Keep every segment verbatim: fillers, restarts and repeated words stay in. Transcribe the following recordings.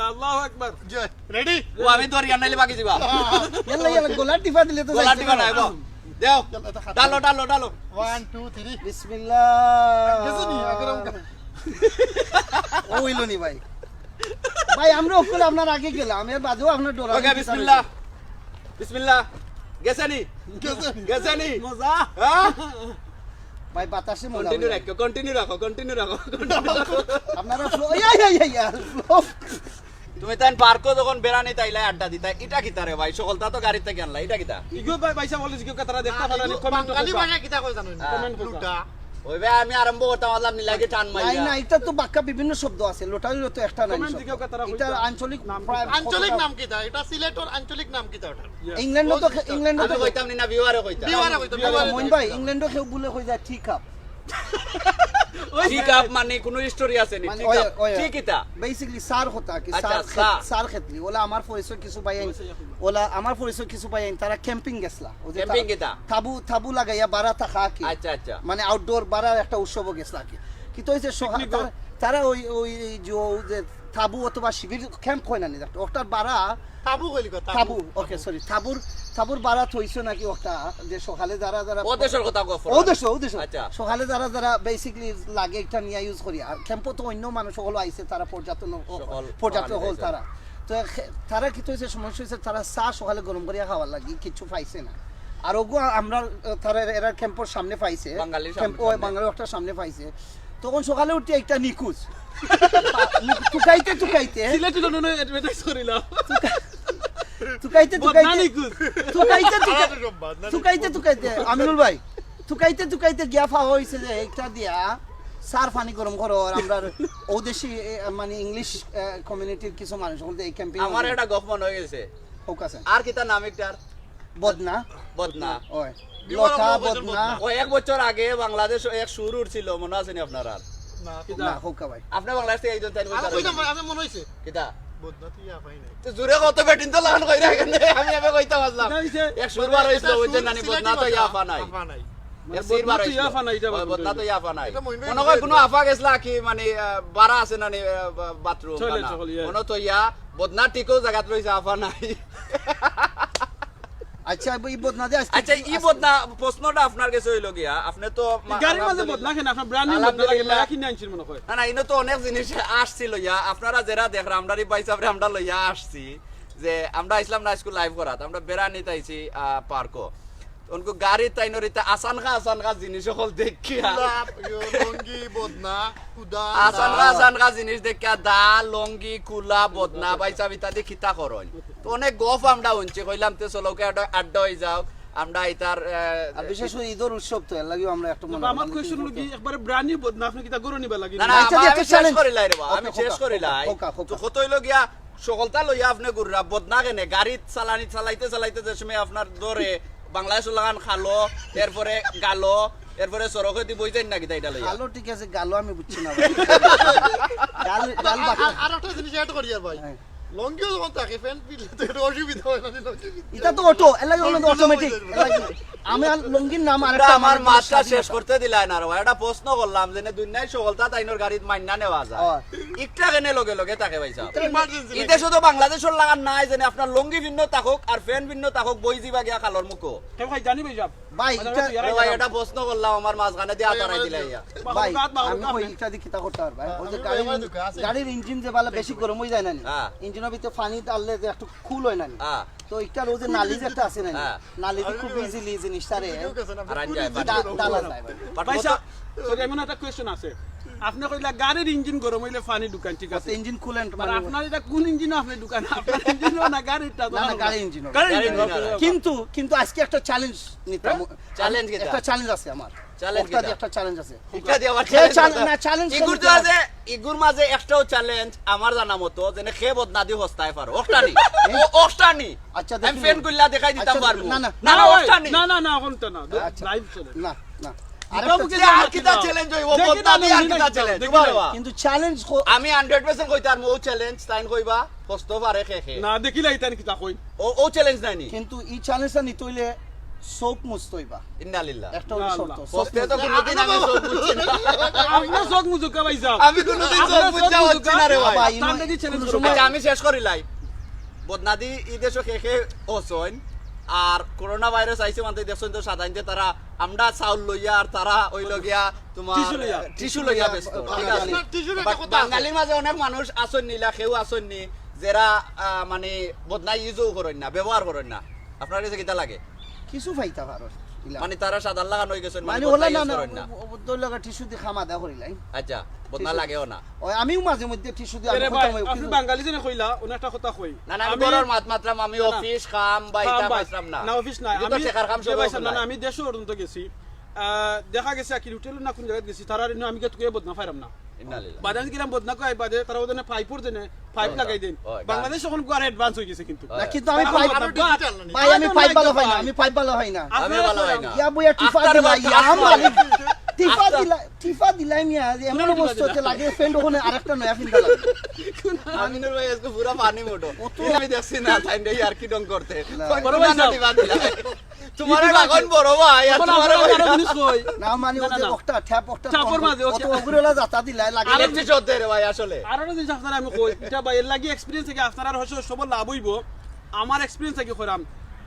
আল্লাহু আকবার। রেডি? ও আমি ধরি আর নাইলে বাকি দিবা। ইয়াল্লা ইয়াল্লা, গলার টিপা দিলে তো গলা যাইতে টিপা পারে। নাই বা। দেও। চলো, এটা খাতা। ডালো ডালো ডালো। One two three. বিসমিল্লাহ। গেছে নি? আগের আমকা। ও হইল নি ভাই। ভাই, আমরা ওগুলো আপনার আগে গেলাম, এর বাদেও আপনার ডোরা ওকে, বিসমিল্লাহ। বিসমিল্লাহ। গেছে নি? গেছে নি? গেছে নি? মজা। হ্যাঁ? ভাই, বাতাসে মজা কন্টিনিউ হবে। রাখো, কন্টিনিউ রাখো, কন্টিনিউ রাখো। আপনারা ফ্লো, ইয়া, ইয়া, ইয়া, ইয়া, ফ্লো। তুমি তাইন পার্কো যখন বেড়ানি তাইলে আড্ডা দিতা, এটা কিতা রে ভাই? সকলতা তো গাড়িতে গেনলা, এটা কিতা? ইগো ভাই, ভাইসা বলে ইগো কাতারা দেখতা পারা নি, ইগো কমেন্ট বাঙালি করো। ভাষা কিতা কয় জানো নি? হ্যাঁ। কমেন্ট করো। লুটা। ওই ভাই আমি আরম্ভ করতাম, আল্লাহ নিলাগে টান নাই মাইরা। না, এটা তো বাক্কা বিভিন্ন শব্দ আছে, লোটারিরও তো একটা নাই কমেন্ট শব্দ। দিকেও কাতারা এটা হইতো। আঞ্চলিক নাম প্রায় আঞ্চলিক নাম কিতা? এটা সিলেটর আঞ্চলিক নাম কিতা ওটা? Yes. ইংল্যান্ডও তো ইংল্যান্ডও আমি তো কইতাম নি না, ভিউয়ারে কইতাম। ভিউয়ারে কইতাম, ভিউয়ারে মইন কইতাম। ভাই, ইংল্যান্ডও কেউ বলে কই যায় টি কাপ। টি কাপ মানে কোনো হিস্টোরি আছে নি? মানে, টি ওই, কাপ। ওই, টি কিতা? বেসিক্যালি সার হতা কি আচ্ছা, সার সার। খেত-, সার খেতলি। ওলা আমার পরিচয় কিছু ভাই আইন, ওলা আমার পরিচয় কিছু ভাই আইন, তারা ক্যাম্পিং গেছলা। ওই যে ক্যাম্পিং তা-, কিতা? তাবু, তাবু লাগাইয়া বারা থাকা কি? আচ্ছা, আচ্ছা। মানে আউটডোর বারার একটা উৎসব গেছলা কি? কিন্তু ওই যে সহ-, পিকনিকও। তারা, তারা ওই, ওই যে, ওই যে তাবু অথবা শিবির ক্যাম্প হয় না নি, ওটার বারা তাবু কইলি কথা। তাবু, ওকে, সরি, তাবুর, তাবুর বারা থইছে নাকি ওটা, যে সকালে যারা যারা ও দেশর কথা গফর। ও দেশো, ও দেশো। আচ্ছা। সকালে যারা যারা বেসিক্যালি লাগে একটা নিয়া ইউজ করি, আর ক্যাম্পও তো অন্য মানুষ হলো আইছে, তারা পর্যটন, সকল পর্যটক বাঙালি হল যারা। তারা। তো খে-, তারা কি তো হয়েছে, সমস্যা হয়েছে, তারা চা সকালে গরম করিয়া খাওয়ার লাগি কিছু পাইছে না। আর ওগু আমরা, আহ, তারা এরা ক্যাম্পর সামনে পাইছে, বাঙালির ক্যাম্প, সামনে, ওই সামনে। বাঙালি একটা সামনে পাইছে। তখন সকালে উঠে একটা নিকুজ। তুকাইতে তুকাইতে সিলেটি কোনো অ্যাডভার্টাইজ করিলাম। তুকাইতে বদনা তুকাইতে নিকুজ। তুকাইতে তুকাইতে আলাদা সব বাদ, না? তুকাইতে তুকাইতে আমিনুল ভাই, তুকাইতে তুকাইতে গিয়া পাওয়া হয়েছে যে একটা দিয়া সার পানি গরম করো, আর আমরা ওদেশি, এ, মানে ইংলিশ, এ, কমিউনিটির কিছু মানুষ বলতে এই ক্যাম্পিং আমার একটা গফ মনে হয়ে গেছে। হোক আছে আর কিতা নাম একটার? বদনা। বদনা। ওই বিমল লতা আমল বদন বদনা। বদনা। ও এক বছর আগে বাংলাদেশ এক সুর উঠছিল, মনে আছে নি আপনার? আর না, কিতা? না, হোকা ভাই। আপনি বাংলাদেশ থেকে একজন তাইন আমি কইতাম, আমি মনে হইছে। কিতা? বদনা তুই ইয়া পাই নাই। তো জুরে কত বেটিন তো লাগান কইরা এখানে, আমি এবে কইতাম আসলাম। কিতা হইছে? এক সুর বার হইছিল, ওই যে নানি বদনা তো ইয়া আফা নাই। আফা নাই। মানে এক সুর বার বদনা তো হইছিল। ইয়া আফা নাই, এটা ওই বদনা বদনা তো হইছে। ইয়া আফা নাই। এটা মইন ভাই মনে হয় বুঝে কোনো না। আফা গেছলা কি, মানে, আহ, বারা আছে না নি, আহ, বা-, বাথরুম, Toilet খানা। সকল, ইয়া। মনে তো ইয়া, বদনা ঠিকও জায়গাত রইছে, আফা নাই। আচ্ছা, এই বদনা দিয়ে আজকে আচ্ছা, ই বদনা, প্রশ্নটা আপনার কাছে হইল গিয়া, আপনি তো মা-, গাড়ির মাঝে আলহামদুলিল্লাহ। বদনা কেন? আপনার ব্র্যান্ড নিউ বদনা লাগে, আলহামদুলিল্লাহ। লায়া কিনে আনছেন মনে হয়। না, না, ইনো তো অনেক জিনিস আসছিল ইয়া, আপনারা যারা দেখরা, আমরা রিবাই সাহেবরে আমরা লইয়া আসছি, যে আমরা ইসলাম না স্কুল লাইভ করাত, আমরা বেড়ানিত আইছি, আহ, পার্কও। উনকু গাড়ি তাইনর ইতা আসানকা আসানকা জিনিস সকল দেখিয়া। কুলা, ইয়ো, লঙ্গি, বদনা, কুদা, আসানকা দা। আসানকা জিনিস দেখিয়া দা, লঙ্গি, কুলা, বদনা, ভাই সাহেব ইত্যাদি কিতা করইন। তো অনেক গফ আমরা হুনছি, কইলাম তে চলো কে আড্ডা, আড্ডা হয়ে যাও। আমরা ইতার, আহ, আর বিশেষ করে ঈদের উৎসব তো এর লাগিও আমরা একটু মনে আমার কোয়েশ্চন হলো কি, একবারে ব্র্যান্ড নিউ বদনা আপনি কিতা গরু নিবা লাগি? না, না, আচ্ছা, আমার আচ্ছা, আমি শেষ challenge। করি লাই রে বা, ওকে, আমি খোকা, শেষ করি খোকা, লাই। খোকা, খোকা। তো কত হইলো গিয়া, সকলতা লইয়া আপনি ঘুররা, বদনা কেনে, গাড়ি চালানি, চালাইতে, চালাইতে যে সময় আপনার ধরে, বাংলাদেশ লাগান খালো, এরপরে গালো, এরপরে সড়কে দি বই যাই না কিতা এটা লইয়া? গালো ঠিক আছে, গালো আমি বুঝছি না ভাই। গাল, গাল বাকি। আর, আর একটা জিনিস অ্যাড করি আর ভাই। হ্যাঁ। লঙ্গিও যখন থাকে, প্যান্ট পিনলে তো একটু অসুবিধা হয় না, লঙ্গি পিনতে। এটা তো অটো, এর লাগি আমরা অটোমেটিক। এর লাগি আমি আর লুঙ্গির নাম আর তোমরা আমার মাতটা শেষ করতে দিলাই না রে ভাই। একটা প্রশ্ন করলাম যে দুনিয়ার সকলতা তাইনর গাড়িত মাইনা নেওয়া যায়। হ্যাঁ। একটা কেনে লগে লগে থাকে ভাই সাহেব। ইমার্জেন্সি ইতে শুধু বাংলাদেশর লাগান নাই, যেন আপনার লুঙ্গি ভিন্ন থাকুক আর প্যান্ট ভিন্ন থাকুক, বই যিবা গিয়া খালর মুখো। কেউ খাই জানি ভাই সাহেব। ভাই, মানে এটা হয়তো ইয়ারা আরে ভাই, এটা প্রশ্ন করলাম, আমার মাঝখানে দিয়া তারাই দিলাই ইয়া। ভাই, বাহুর গাত, বাহুর আমি গাত কই নেই। ইটা দি কিতা করতে পারবা? ওই যে আমি গাড়ির আমার ইঞ্জিন, দোকান আছে। গাড়ির ইঞ্জিন যে বালা বেশি গরম হয়ে যায় না নি? হ্যাঁ। ইঞ্জিনের ভিতরে পানি ডাললে যে একটু কুল হয় না নি? হ্যাঁ। তো ইটার ওই যে নালি যে একটা আছে না নি? হ্যাঁ। নালি দি খুব ইজিলি জিনিসটারে কেউ গেছে না, আর আন পুলিশ যায়, জিজ্ঞেস বাট- করো। ডালা যায় ভাই। বাট ভাই কত- সাহেব, sorry, এমন একটা কোয়েশ্চন আছে। আপনি কইলা গাড়ির ইঞ্জিন গরম হইলে পানি ঢুকান, ঠিক আছে? ইঞ্জিন কুলেন্ট মানে আপনার এটা কোন ইঞ্জিন আপনি ঢুকান? আপনার ইঞ্জিন না গাড়ির? না, না, গাড়ির ইঞ্জিন। গাড়ির গাড়ির ইঞ্জিন, ইঞ্জিন। okay, okay। কিন্তু, কিন্তু আজকে একটা চ্যালেঞ্জ নিতাম। চ্যালেঞ্জ কিতা? একটা চ্যালেঞ্জ আছে আমার। চ্যালেঞ্জ ওটা দিয়ে কিতা? একটা চ্যালেঞ্জ আছে। ইটা দিয়ে আবার যে চ্যালেঞ্জ চ্যালেঞ্জ, করতে- না, চ্যালেঞ্জ ইগুর করতে তো হবে। আছে, ইগুর মাঝে একটাও চ্যালেঞ্জ আমার জানা মতো, যেনে খে বদনাদি হস্তায় পারো। অকটানি। ও অকটানি। আচ্ছা, আমি দেখুন। ফ্যান কইলা দেখাই দিতাম আচ্ছা, পারবো। না, না। না, না, ভাই, অকটানি। না, না, না, এখন তো না। আচ্ছা। লাইভ চলে। না, না। মুখে আরেকটা মুখে যে আর কিতা চ্যালেঞ্জ হইব? দেখি বদনাদি না, আর কিতা দেখি না, চ্যালেঞ্জ? দেখি বাবা, না। বাবা। কিন্তু চ্যালেঞ্জ ক- আমি হান্ড্রেড পার্সেন্ট কইতাম, ও চ্যালেঞ্জ তাইন কইবা, হস্ত পারে খে খে। না দেখিলাই তাই কিতা কই। ও, ও চ্যালেঞ্জ নাই নি? কিন্তু এই চ্যালেঞ্জটা নিতে হইলে চোখ মুছতে অইবা। ইন্না লিল্লাহ। একটা অইলো ইয়া শর্ত। আল্লাহ। চোখ হস্তে তো মুছতে- কোনোদিন আমি চোখ মুছি না। আপনি চোখ মুজুকা ভাই সাহেব। আমি কোনোদিন চোখ মুছা হচ্ছি না রে ভাই। বাবা, ইনো- তান্ডে দি challenge কোনো করো। সময়- আচ্ছা, আমি শেষ করিলাই। বদনাদি ই দেশো কে কে অছইন, আর করোনা ভাইরাস আইছে মানতে দেখছইন তো সাধারণত তারা আমরা চাউল লইয়া আর তারা অইলো গিয়া তোমার টিস্যু লইয়া। টিস্যু লইয়া ব্যস্ত, ঠিক আছে? টিস্যুর একটা But কথা আছে। বাঙালির মাঝে অনেক মানুষ আছইন নিলা, কেউ আছইন নি, যেরা আহ, মানে বদনা ইউজও করইন না, ব্যবহার করইন না। আপনার গেছে কিতা লাগে? কিছু পাইতা পারো। ইলা। মানে তারা সাদার লাগান অই গেছইন, মানে মানে বদনা ওলা না ইউজ না, করইন না। ও- ও- ওর লগে টিস্যু দি খামা দা করিলাই। আচ্ছা, বদনা টিস্যু। লাগেও না। ওই আমিও মাঝে মধ্যে টিস্যু দি আমি এরে ভাই, খতম অই আপনি বাঙালি জনে কইলা, অনেক একটা কথা কই। না, না, আমি ঘরর মাত মাতলাম, আমি না, না। অফিস কাম বা কাম ইতা বা- পাইছলাম না। না, অফিস নাই। কিন্তু আমি টেকার কাম যে সব পাইছলাম না, অফিস না, আমি দেশো পর্যন্ত গেছি। আহ, দেখা গেছে আর কি, হোটেল না কোন জায়গায় গেছি, তারা আর আমি গেট থেকে বদনা পাইরাম না। ইন্না লিল্লাহ। বাদাম গেলাম বদনা কই, বাদে তারা ওদের পাইপর দেনে, পাইপ হয়, লাগাই দেন। হয়, বাংলাদেশ এখন গুয়ার অ্যাডভান্স অই গেছে কিন্তু। হয়। না, কিন্তু আমি এখন পাইপ আরো digital নানি। ভাই, আমি এখন পাইপ নাই ভালো তো পাই না, পাইপ। আমি পাইপ ভালো পাই না। আমি ভালো হয় না। ইয়া বইয়া টিফা আফতার দিলা, ভাই, ইয়া আফতার। মালিক। টিফা আফতার। দিলা, টিফা দিলাই মিয়া, যে এমন কোন টিফা অবস্থা দিলা? হচ্ছে লাগে, ফ্যান ওখানে আরেকটা নয়া ফিন্দা লাগে। আমিনুর ভাই আজকে পুরা পানি মোটো। আমি দেখছি না, তাই নেই আর কি ডং করতে। না। কই বড় তোমার ভাই সাহেব। নাটি বাদ দিলা। তোমার এখন বড় ভাই, আর এখন তোমার আপনারা ভাই আরো না। জিনিস কই? না, মানে, না, ওই না, যে না। ওটা, ট্যাপ ওটা ট্যাপর কম, মাঝে, অত ওকে। ওগুলো হলে যাতা দিলাই লাগে। ইলেকট্রিক শর্ট দেয় রে ভাই আসলে। আর একটা জিনিস আপনারা আমি কই, এটা ভাই এর লাগি এক্সপিরিয়েন্স থেকে আপনারা হয়তো সব লাভ হইব। আমার এক্সপিরিয়েন্স থেকে কইরাম,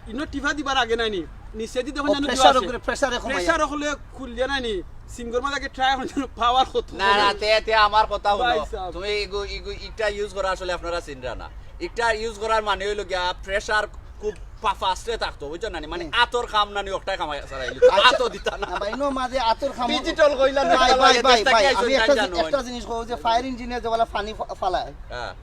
ইনো টিফা দিবার আগে নাইনি, নিচেদি দেখুন ও, জানো প্রেশার উপরে, প্রেশারে কমাইয়া। প্রেশার হলে খুললে নাইনি, সিঙ্গর মাঝে আগে ট্রাই হন জানো পাওয়ার কত। না, না, তে, তে আমার কথা ভাই হলো। সাহেব। তুমি ইগু, ইগু, ইটা ইউজ করা আসলে আপনারা চিনরা না। ইটা ইউজ করার মানে হইলো গিয়া প্রেশার খুব ফাস্টে থাকতো, বুঝছো না নি? মানে হুম। আতর কাম নানি, ওটাই কামাই সারা হইলো। আচ্ছা। আতো দিতা না। না, ভাই, ইনো মাঝে আতর খামো। ডিজিটাল কইলা না, ভাই, কইলা ভাই, না, ভাই, দেশটা ভাই, কি আইছে আমি না একটা জানো জিনিস, আমি। একটা জিনিস কই যে ফায়ার ইঞ্জিনে যেবেলা পানি ফা-, ফালায়, হ্যাঁ।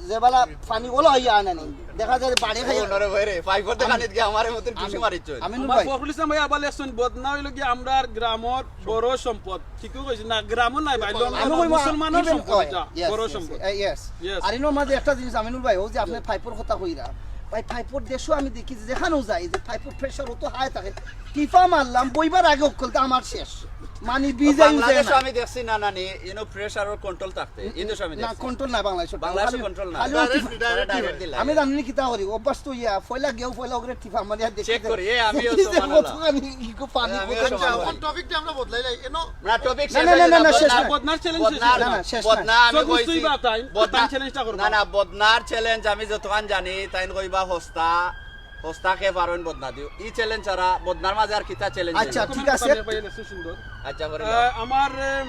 যেবেলা পানি ওলা হইয়া আনানি, দেখা যায় যে বাড়ি খাইয়া। ও, নরে ভাই রে, পাইপর দেখা নিত গিয়া আমারে মতন টিস্যু মারিছ। আমিনুর আমার ভাই। ফখরুল ইসলাম ভাই আবার লেখছেন, বদনা হইলো গিয়া আমরার গ্রামর বড় সম্পদ। ঠিকই কইছি না, গ্রামর নাই ভাই, লন্ডন আমি কইমু, মুসলমানর even, সম্পদ ওই, এটা, yes, বড় yes, সম্পদ। yes, yes। Yes। আর ইনোর মাঝে একটা জিনিস, আমিনুল ভাই, ও যে আপনি পাইপর কথা কইরা, ভাই, পাইপর দেশো আমি দেখি যে যেখানেও যাই, যে পাইপর প্রেশার অত হাই থাকে, টিফা মারলাম, বইবার আগে অকলতা আমার শেষ, মানে, ভিজা ইউজ বাংলাদেশে না। আমি দেখছি না, না, নি, ইনো প্রেশার আর কন্ট্রোল থাকতে, এই দেশে আমি না, দেখছি। কন্ট্রোল না বাংলাদেশে। বাংলাদেশে খালি, কন্ট্রোল না। খালি ও Direct, টিফা- direct direct দিলাই। আমি জানি নি কিতা করি, অভ্যাস তো ইয়া, পয়লা গেও, পয়লা ওগুলো টিফা মারি আর দেখি চেক যে- করি, এ, আমিও দেখি যে সুবহানাল্লাহ। কতখানি ইগো পানি এ, আমিও কতখানি সুবহানাল্লাহ। যাওয়া। কোন টপিকটা আমরা বদলাই লাই? এনো না, টপিক না, না, না, না, না, শেষ না। বদনার চ্যালেঞ্জ শেষ বদনার, না। না, না, শেষ বদনা, না। আমি চোখ কইছি, মুছতেই বা তাই, বদনার, তাই চ্যালেঞ্জটা করবো। না, না, বদনার চ্যালেঞ্জ আমি যতক্ষণ জানি, তাইন কইবা হস্তা, হস্তা কে পারইন বদনা দিও। ই চ্যালেঞ্জ ছাড়া বদনার মাঝে আর কিতা চ্যালেঞ্জ আচ্ছা, হইলো? ঠিক কমেন্ট আছে। করতে পারেন, এসে সুন্দর। আচ্ছা, করে আহ, আমার আহ,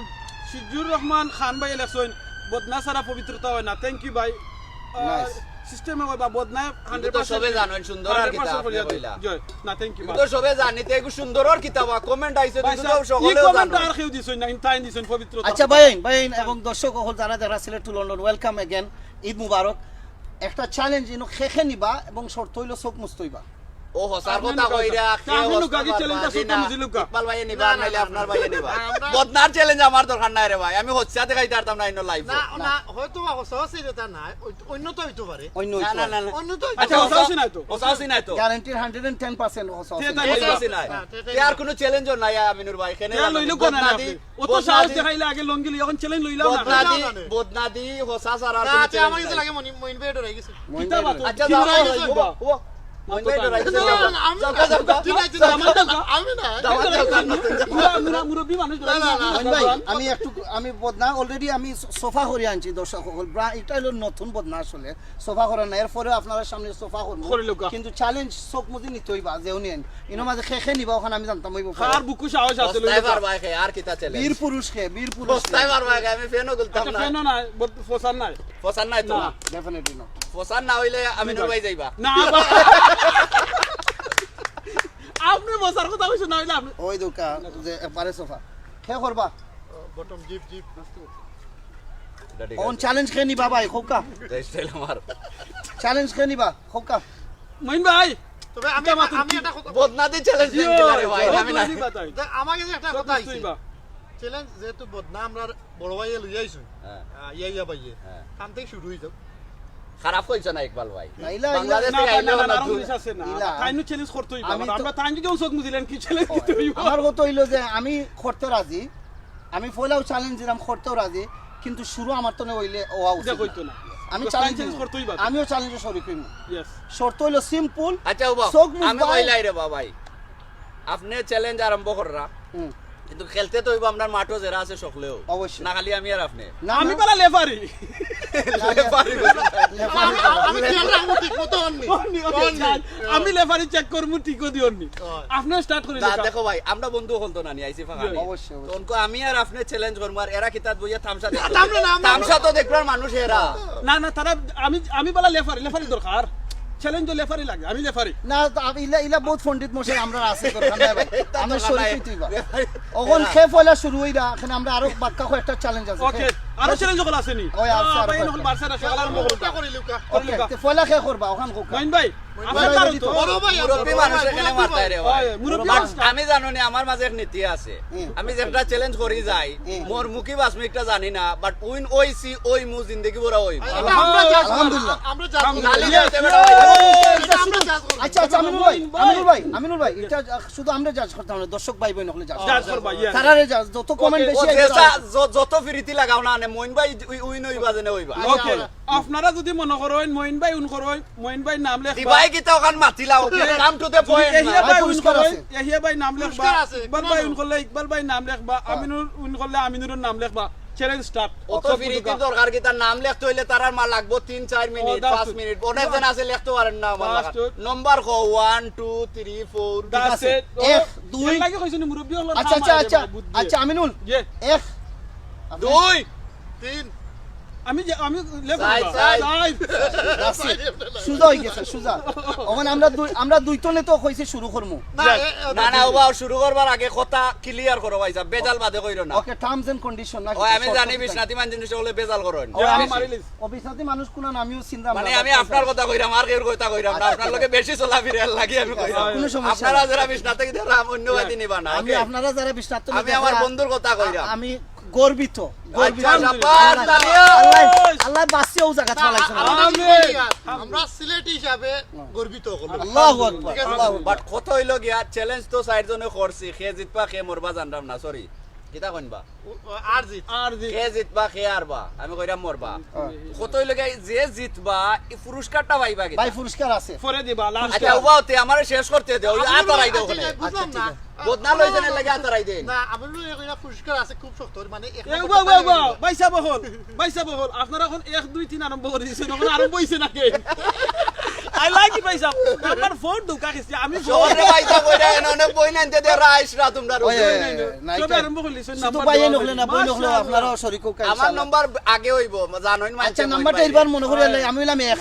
সিজুর রহমান খান ভাই লেখছেন, বদনা ছাড়া পবিত্রতা হয় না। থ্যাংক ইউ ভাই। Nice। সিস্টেমে কইবা বদনা কিন্তু তো সবে জানেন সুন্দর আর কিতা আপনি কইলা। জয়। না, থ্যাংক ইউ কিন্তু তো সবে জানি, তে এগু সুন্দর আর কিতা বা, কমেন্ট আইছে, ভাই কিন্তু সাহেব, তো সকলেও ই কমেন্ট জানেন। আর কেউ দিছইন না, ইন তাইন দিছইন পবিত্রতা। আচ্ছা ভাই, ভাই এবং দর্শক অকল যারা যারা Sylhet to London, welcome again, Eid মুবারক। একটা চ্যালেঞ্জ ইনো কে কে নিবা এবং শর্ত হইলো চোখ মুছতে হইবা। ও হসার আপনি কথা নুকা কইরা, স্যার, কেউ আপনি হস্তা নুকা কি পারবা, চ্যালেঞ্জটা জি চোখটা না। মুজি লুকা? ইকবাল ভাইয়ে নিবা, না, না, নাইলে না, আপনার না। ভাইয়ে নিবা। আমরা বদনার চ্যালেঞ্জ আমার দরকার নাই রে ভাই, আমি হস্তা দেখাইতে পারতাম না ইনো লাইভ। না, না, হয়তো বা হসা হসি এটা না, ওই- অন্য তো হইতে পারে। অন্য না, হইতো না, না। না, না। অন্য তো হইতে আচ্ছা, পারে। হসা হসি নাই তো। হসা হসি নাই তো। গ্যারান্টির হান্ড্রেড অ্যান্ড টেন পার্সেন্ট হসা হসি তে নাই। তাই হসা হসি নাই। না, তে- তে- তে আর কোনো চ্যালেঞ্জও নাই আমিনুর ভাই, কেনে তে আর লইলো কেন না বদনাদি, আপনি? ও তো সাহস বদনাদি, দেখাইলে আগে লঙ্গি লই, এখন চ্যালেঞ্জ লইলাম না। বদনাদি, না, না, না। বদনাদি হসা ছাড়া আর না, কোনো তে আমার চ্যালেঞ্জ কাছে নাই। লাগে মনি-, মইন ভাই ডরাই গেছে। মইন কিতা ভাই বাত? ডরাই। আচ্ছা, কিতা যাও, বাত? যাও, যাও। ও, মইন ভাই ডরাই গেছে, না, যাও। না, আমি যাও, না। যাও, যাও, যাও। ঠিক আছে, যাও, আমি যাও, না, যাও। আমি না। যাও, যাও, যাও, যাও। মুরা, মুরা, মুরব্বী মানুষ, না, না, না। মইন ভাই, আমি একটু, আমি বদনা অলরেডি আমি সো-, সোফা করে আনছি দর্শক অকল। ব্রা-, এটা হলো নতুন বদনা আসলে। সোফা করে না, এরপরে আপনারা সামনে সোফা করবো। করে লোকা। কিন্তু চ্যালেঞ্জ চোখ মুজি নিতে হইবা, যে উনি আইন। ইনো মাঝে কে কে নিবা, ওখানে আমি জানতাম হইবো। কার বুকু সাহস আছে, হস্তায় লইলো কার? পারবা কে, আর কিতা চ্যালেঞ্জ? বীর পুরুষ কে, বীর পুরুষ হস্তায় কে। পারবা কে, আমি ফ্যানও খুলতাম আচ্ছা, না। ফ্যানও নাই, বদ-, ফসার নাই। ফসার নাই তো। না। Definitely not। ফসার না হইলে আমিনুর ভাই যাইবা। না, আবার। আপনি মশার কথা কইছেন না হইলে আপনি ওই দোকা যে একবারে সোফা। কে করবা? Bottom zip, zip. এটা ঠিক কোন আছে। চ্যালেঞ্জ কে নিবা ভাই, খোকা? যে স্টাইল আমার। চ্যালেঞ্জ কে নিবা, খোকা? মইন ভাই, তবে আমি, কিতা মাতুন আমি কি? একটা কথা, বদনাদি চ্যালেঞ্জ জিও, নিতে পারে ভাই, জিও, আমি না। জিও, বাতাই। তা আমার কাছে একটা সব কথা কিছুই আইছে। বা। চ্যালেঞ্জ যেহেতু বদনা আমরা বড় ভাইয়ে লই আইছুন। হ্যাঁ। আহ, ইয়া ইয়া ভাইয়ে। হ্যাঁ। কাম থেকে শুরু হই যাও। খারাপ কইছো না ইকবাল ভাই। না, ইলা, ইলা। বাংলাদেশ না, থেকে না, আইলেও না, না না, দূর। জিনিস আছে না। ইলা। তাইন তো চ্যালেঞ্জ করতে হইবা। আমি তো আমরা তাইন যদি চোখ মুজিলেন কি চ্যালেঞ্জ করতে হইবা? আমার কথা হইলো যে আমি করতে রাজি, আমি পয়লাও চ্যালেঞ্জ দিলাম, করতেও রাজি, কিন্তু শুরু আমার তো হইলে ওয়া উচিত এটা না। হইতো না। আমি তো চ্যালেঞ্জ চ্যালেঞ্জ দিমু। করতে হইবা। আমিও চ্যালেঞ্জে শরিক হইমু। Yes। শর্ত হইলো সিম্পল, আচ্ছা, ও বাবা, চোখ মুজ আমি ভাই। কইলাই রে বাবাই। আপনে চ্যালেঞ্জ আরম্ভ কররা, হুম। কিন্তু খেলতে তো অইবো আপনার মাঠো যেরা আছে সকলেও। অবশ্যই। না খালি আমি আর আপনে। না, আমি না। বালা লেফারি। লেফারি। আমি খেয়াল রাখবো ঠিক মতো অননি। অননি, অননি, যাই। আমি লেফারি চেক করমু, টিকও দিও নি। আপনে স্টার্ট করি না, লেখা। দেখো ভাই, আমরা বন্ধু হকল তো নানি, আইছি ফাঁকা অবশ্যই, তো অবশ্যই। অনকু আমি আর আপনে চ্যালেঞ্জ করমু, আর এরা কিতা বইয়া তামশা দেখরা। আমরা না, আমরা তামশা তো দেখরার মানুষ এরা। না না, তারা আমি আমি বালা লেফারি, লেফারি দরকার। চ্যালেঞ্জ তো লেফারি লাগে, আমি লেফারি। না, তো আপ- ইলা ইলা বহুত পণ্ডিত মশাই আমরা আছে দরকার নাই ভাই। তার আমি দরকার শরীর নাই। হইতে হইবা। লেফারি। অখন খে পয়লা শুরু হইরা, এখানে আমরা আরো বাক্কা কয়েকটা চ্যালেঞ্জ আছে। ওকে, আরো চ্যালেঞ্জ হকল আছে নি? ওই আছে, আরো ভাই, কয়েকটা। হকল বার্সা না, সকাল আরম্ভ করুন। ওটা করি লুকা। ওকে, তে পয়লা খে করবা, ওখান হোক। মইন ভাই, মইন আপনার ভাই, বারো তো। বড় ভাই, মুরব্বী বড় মানুষ ভাই, এখানে মুরব্বী মারতায় ভাই। রে ভাই। ওই, মুরব্বী বাট মানুষ। আমি জানো নি, আমার মাঝে এক নীতি আছে। হুম। আমি যেটা চ্যালেঞ্জ করি যাই, হুম। মোর মুখী বাস মুখী একটা জানি না, বাট উইন ওইছি, ওই মু জিন্দেগি ভরা ওই। এটা আমরা জাজ করবো। আলহামদুলিল্লাহ। আমরা জাজ করবো। খালি Yes, বলতে yes, পারো। yes, yes, এটা আমরা জাজ করবো। আচ্ছা আচ্ছা, আমিনুল ভাই, আমিনুল ভাই, আমিনুল ভাই, এটা শুধু আমরা জাজ করতাম না, দর্শক ভাই বোন হকলে জাজ। জাজ করবা, yes। তারারে জাজ, যত কমেন্ট ওকে, বেশি ও আইবে, যেটা তারা- য- যত ফিরিতি লাগাও না, নে মইন ভাই উই- উইন ওইবা যেনে ওইবা। আচ্ছা, ওকে, আপনারা যদি মনে করইন মইন ভাই উইন করইন, মইন ভাই নাম লেখবা। দিবাই কিতা ওখান মাতিলা, okay, come to the point. এহিয়া ভাই উইন পুরস্কার করইন, আছে। এহিয়া ভাই নাম লেখবা। পুরস্কার আছে, ইকবাল কোনো ভাই না। উইন করলে ইকবাল ভাই নাম লেখবা। আমিনুর উইন করলে আমিনুরের নাম লেখবা। Challenge start. অত ফিরিতি দরকার কিতা, নাম লেখতে হইলে তারার মা লাগবো তিন চার মিনিট, that's পাঁচ it। মিনিট। অনেক জন আছে লেখতে পারেন না আমার That's লাখান। it। নম্বর কও, one, two, three, four. That's it। এক, দুই। এর লাগি কইছি নি মুরব্বী হকলর আচ্ছা নাম আচ্ছা আগে আচ্ছা বুঝ দিয়ে। আচ্ছা, আমিনুল, ইয়ে। এক। দুই। আমি যে আমি লেখা সাইড, সাইড। সুজা হয়ে গেছে, সুজা। ওখানে আমরা দুই, আমরা দুই তনে তো কইছি শুরু করমু। না, এ- এ- না না, ওবা শুরু করবার আগে কথা ক্লিয়ার করো ভাই সাহেব, বেজাল বাদে কইরো না। ওকে, টার্মস এন্ড কন্ডিশন না? ওই আমি জানি বিশ্বনাথী মানুষ হলে বেজাল করইন। ওই আমি মারিলিস। ও বিশ্বনাথী মানুষ কোন না, আমিও চিনলাম মানে না। আমি আপনার কথা কইরাম, আর কেউর কথা কইরাম না, আপনার লগে বেশি চলাফিরা এর লাগি আমি কইরাম। কোনো সমস্যা আপনারা নাই। যারা বিশ্বনাথ থাকি দেখরা অন্য ভাই দিনি বানা, আমি ওকে? আপনারা যারা বিশ্বনাথ আমি আমার বন্ধুর কথা কইরাম। আমি গর্বিত, গর্বিত। আচ্ছা, শাবাশ, আল্লাহ, তালিয়া। আল্লাহ, আল্লাহ বাঁচিয়ে ও জায়গা না, চালাইছে না। আমরা আমিন। সিলেটি, আমরা সিলেটি হিসাবে গর্বিত হলো। আল্লাহু আকবার, ঠিক আছে? আল্লাহু আকবার। বাট কথা হইল গিয়া, চ্যালেঞ্জ তো চাইর জনে করছি, খে জিতবা খে মরবা জানরাম না, সরি। কিতা কইনবা? আর জিত। আর জি। খে জিতবা খে আরবা, আমি কইরাম মরবা। হ্যাঁ। কথা হইল গিয়া, যে জিতবা, এই পুরস্কারটা পাইবা কিতা? ভাই, পুরস্কার আছে। পরে দিবা লাস্ট। আচ্ছা, উবাও তে আমারে শেষ করতে দেও, ওই আতার আইদে ওখানে। বুঝলাম না। বদনা লইছেন এর লাগি আতার আইদে। না, আমি বলি এগুলা পুরস্কার আছে খুব শক্ত, মানে এক এ নম্বর বাবা, টাকা বাবা, দিল। ভাই সাহেব হল, ভাই সাহেব হল, আপনারা এখন এক দুই তিন আরম্ভ করে দিয়েছেন, এখন আরম্ভ হইছে নাকি? I like it, ভাই সাহেব। আমার ফোন ঢুকা গেছে, আমি ফোন শহরে ভাই তো কইরা এনে অনেক বই নাইতে দে রাইস রাত তোমরা ওই, রোজে। ওই, ওই, নাই, সবে নাই। আরম্ভ করলি, শুন শুধু নাম্বার ভাই দেওয়া নখলে না, বই নখলে মাশাআল্লাহ। আপনারাও শরীর হোক, আমার ইনশাআল্লাহ। নম্বর আগে হইব, জানোইন মানছে আচ্ছা, মইন নাম্বারটা ভাই। এবার মনে করি আলাই, আমি হইলাম এক।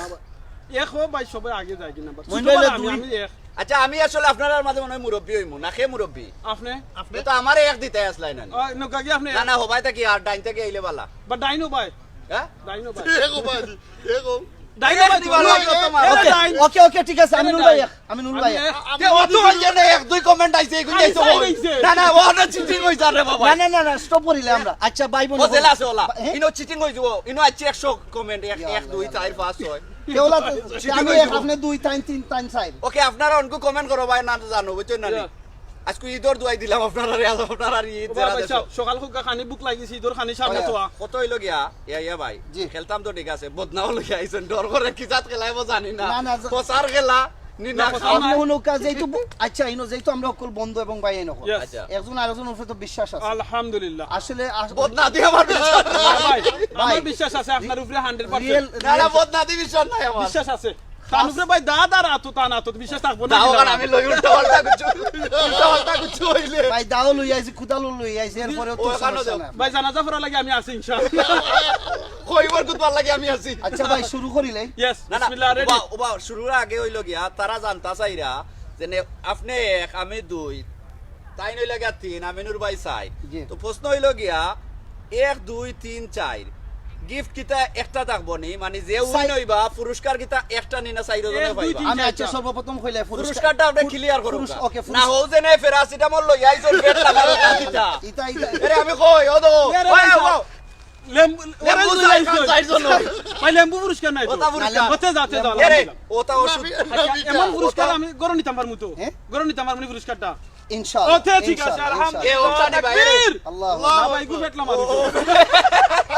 এক হো ভাই, সবে আগে যাই কি নাম্বার? মইন ছোট ভাই বড় হলো আমি, দুই। আমি এক। আচ্ছা, আমি আসলে আপনারার মাঝে মনে হয় মুরব্বী হইমু, না খে মুরব্বী? আপনি? এ তো আমারে এক দিতে আসলাই না। ও, নৌকা কি আপনি? না না, হবাই থাকি আর ডাইন থাকি আইলে বালা। বা ডাইনো ভাই। হ্যাঁ? ডাইনো ভাই। এগো বাজি, এগো। ডাইনো এক ভাই, দিবা, ডাইনো। এক তো তোমার। এ ওকে, ডাইন। ওকে, ওকে, ঠিক আছে, আমিনুল ভাই এক, আমিনুল ভাই এক। আমি তে অত হইছে না, এক দুই কমেন্ট আইছে, এগুলো আইছে, আইছে কই? আইছে। না না, ও না চিটিং হইছে রে বাবা। না না না না, স্টপ করিলে আমরা। আচ্ছা ভাই বোন ও জেলা আছে ওলা। হ্যাঁ? ইনো চিটিং হইছে, ও। ইনো আছে একশো কমেন্ট, এক, এক, দুই, চার, পাঁচ, ছয়। কেউ না, আমি এক, আপনি দুই, তিন, তিন, তিন, চার। ওকে, আপনারা অনকু কমেন্ট করো ভাই, না জানো, বুঝছেন না নি? ইয়া। আজকে ঈদর দুয়াই দিলাম আপনারা, আজ আপনারা ঈদ ও যারা ভাই দেশো। সাহেব, সকাল হোক খানি ভুক লাগিছে, ঈদর খানি সামনে তো আ। কত হইল গিয়া? ইয়া, ইয়া ভাই। জি। খেলতাম তো ঠিক আছে, বদনাও লইয়া আইছেন, ডর করে কি জাত খেলাইবো জানি না। না, না, যা- প্রচার খেলা, নি না না, খাও। আমি হুনুকা যেহেতু ব-, আচ্ছা, ইনো যেহেতু আমরা সকল বন্ধু এবং ভাই এনো। Yes। আচ্ছা। একজন আরেকজন উপরে তো বিশ্বাস আছে। আলহামদুলিল্লাহ। আসলে আস- বদনা দিয়ে আমার বিশ্বাস নাই। ভাই, আমার ভাই। বিশ্বাস আছে আপনার উপরে হান্ড্রেড রিয়েল পার্সেন্ট। না না, বদনা দিয়ে বিশ্বাস নাই আমার। বিশ্বাস আছে। তার উপরে ভাই দা দার আতো তা না তো বিশ্বাস থাকবো না দাও, দিলাম। আর আমি লই উল্টা পাল্টা কিছু, উল্টা পাল্টা কিছু হইলে। ভাই দাও লই আইছি, কুদালও লই আইছি, এরপরেও তো ও, এখানে সমস্যা দাও। না। ভাই জানাজা পড়া লাগে আমি আছি ইনশাআল্লাহ। কইবার কুতবার লাগে আমি আছি। আচ্ছা ভাই, শুরু করিলাই। ইয়েস, না না, বিসমিল্লাহ, রেডি। ওবা, ওবা, শুরুর আগে হইল গিয়া, তারা জানতা চাইরা যে নে, আপনি এক, আমি দুই, তাই নইলে গিয়া তিন, আমিনুর ভাই চাই। জি। তো প্রশ্ন হইল গিয়া, এক, দুই, তিন, চার, গিফট কিতা একটা থাকবো নি? মানে যে উইন চাই- হইবা, পুরস্কার কিতা একটা নি না চাইরো জনে এক, দুই, পাইবা? তিন, আমি চার, আচ্ছা, চার। সর্বপ্রথম কইলে পুরস্কার। পুরস্কারটা আপনি ক্লিয়ার করুন। পুরস-, ওকে, না হও যে নে প্যারাসিটামল লই আইছো, পেট লাগার কথা কিতা? ইতা, ইতা। এরে আমি কই, ও দো, এরে ওই, ভাই, ও, ও। লেম্বু, লেম্বু ওরেঞ্জ চাই, লইছো। চাই জন্য। ভাই লেম্বু পুরস্কার নাই তো। ওটা পুরস্কার। হতে যাতে দাও, এরে, দিলাম। ওটা ওষুধ। আচ্ছা, এমন পুরস্কার আমি গরম নিতাম পারমু তো। হ্যাঁ? গরম নিতাম পারমু নি পুরস্কারটা। ইনশাআল্লাহ, ওকে, ঠিক আছে, ইনশাআল্লাহ, আলহামদুলিল্লাহ। ইনশাআল্লাহ। তাকবীর। আল্লাহু না, আকবার। ভাই, গুফেট লামারি।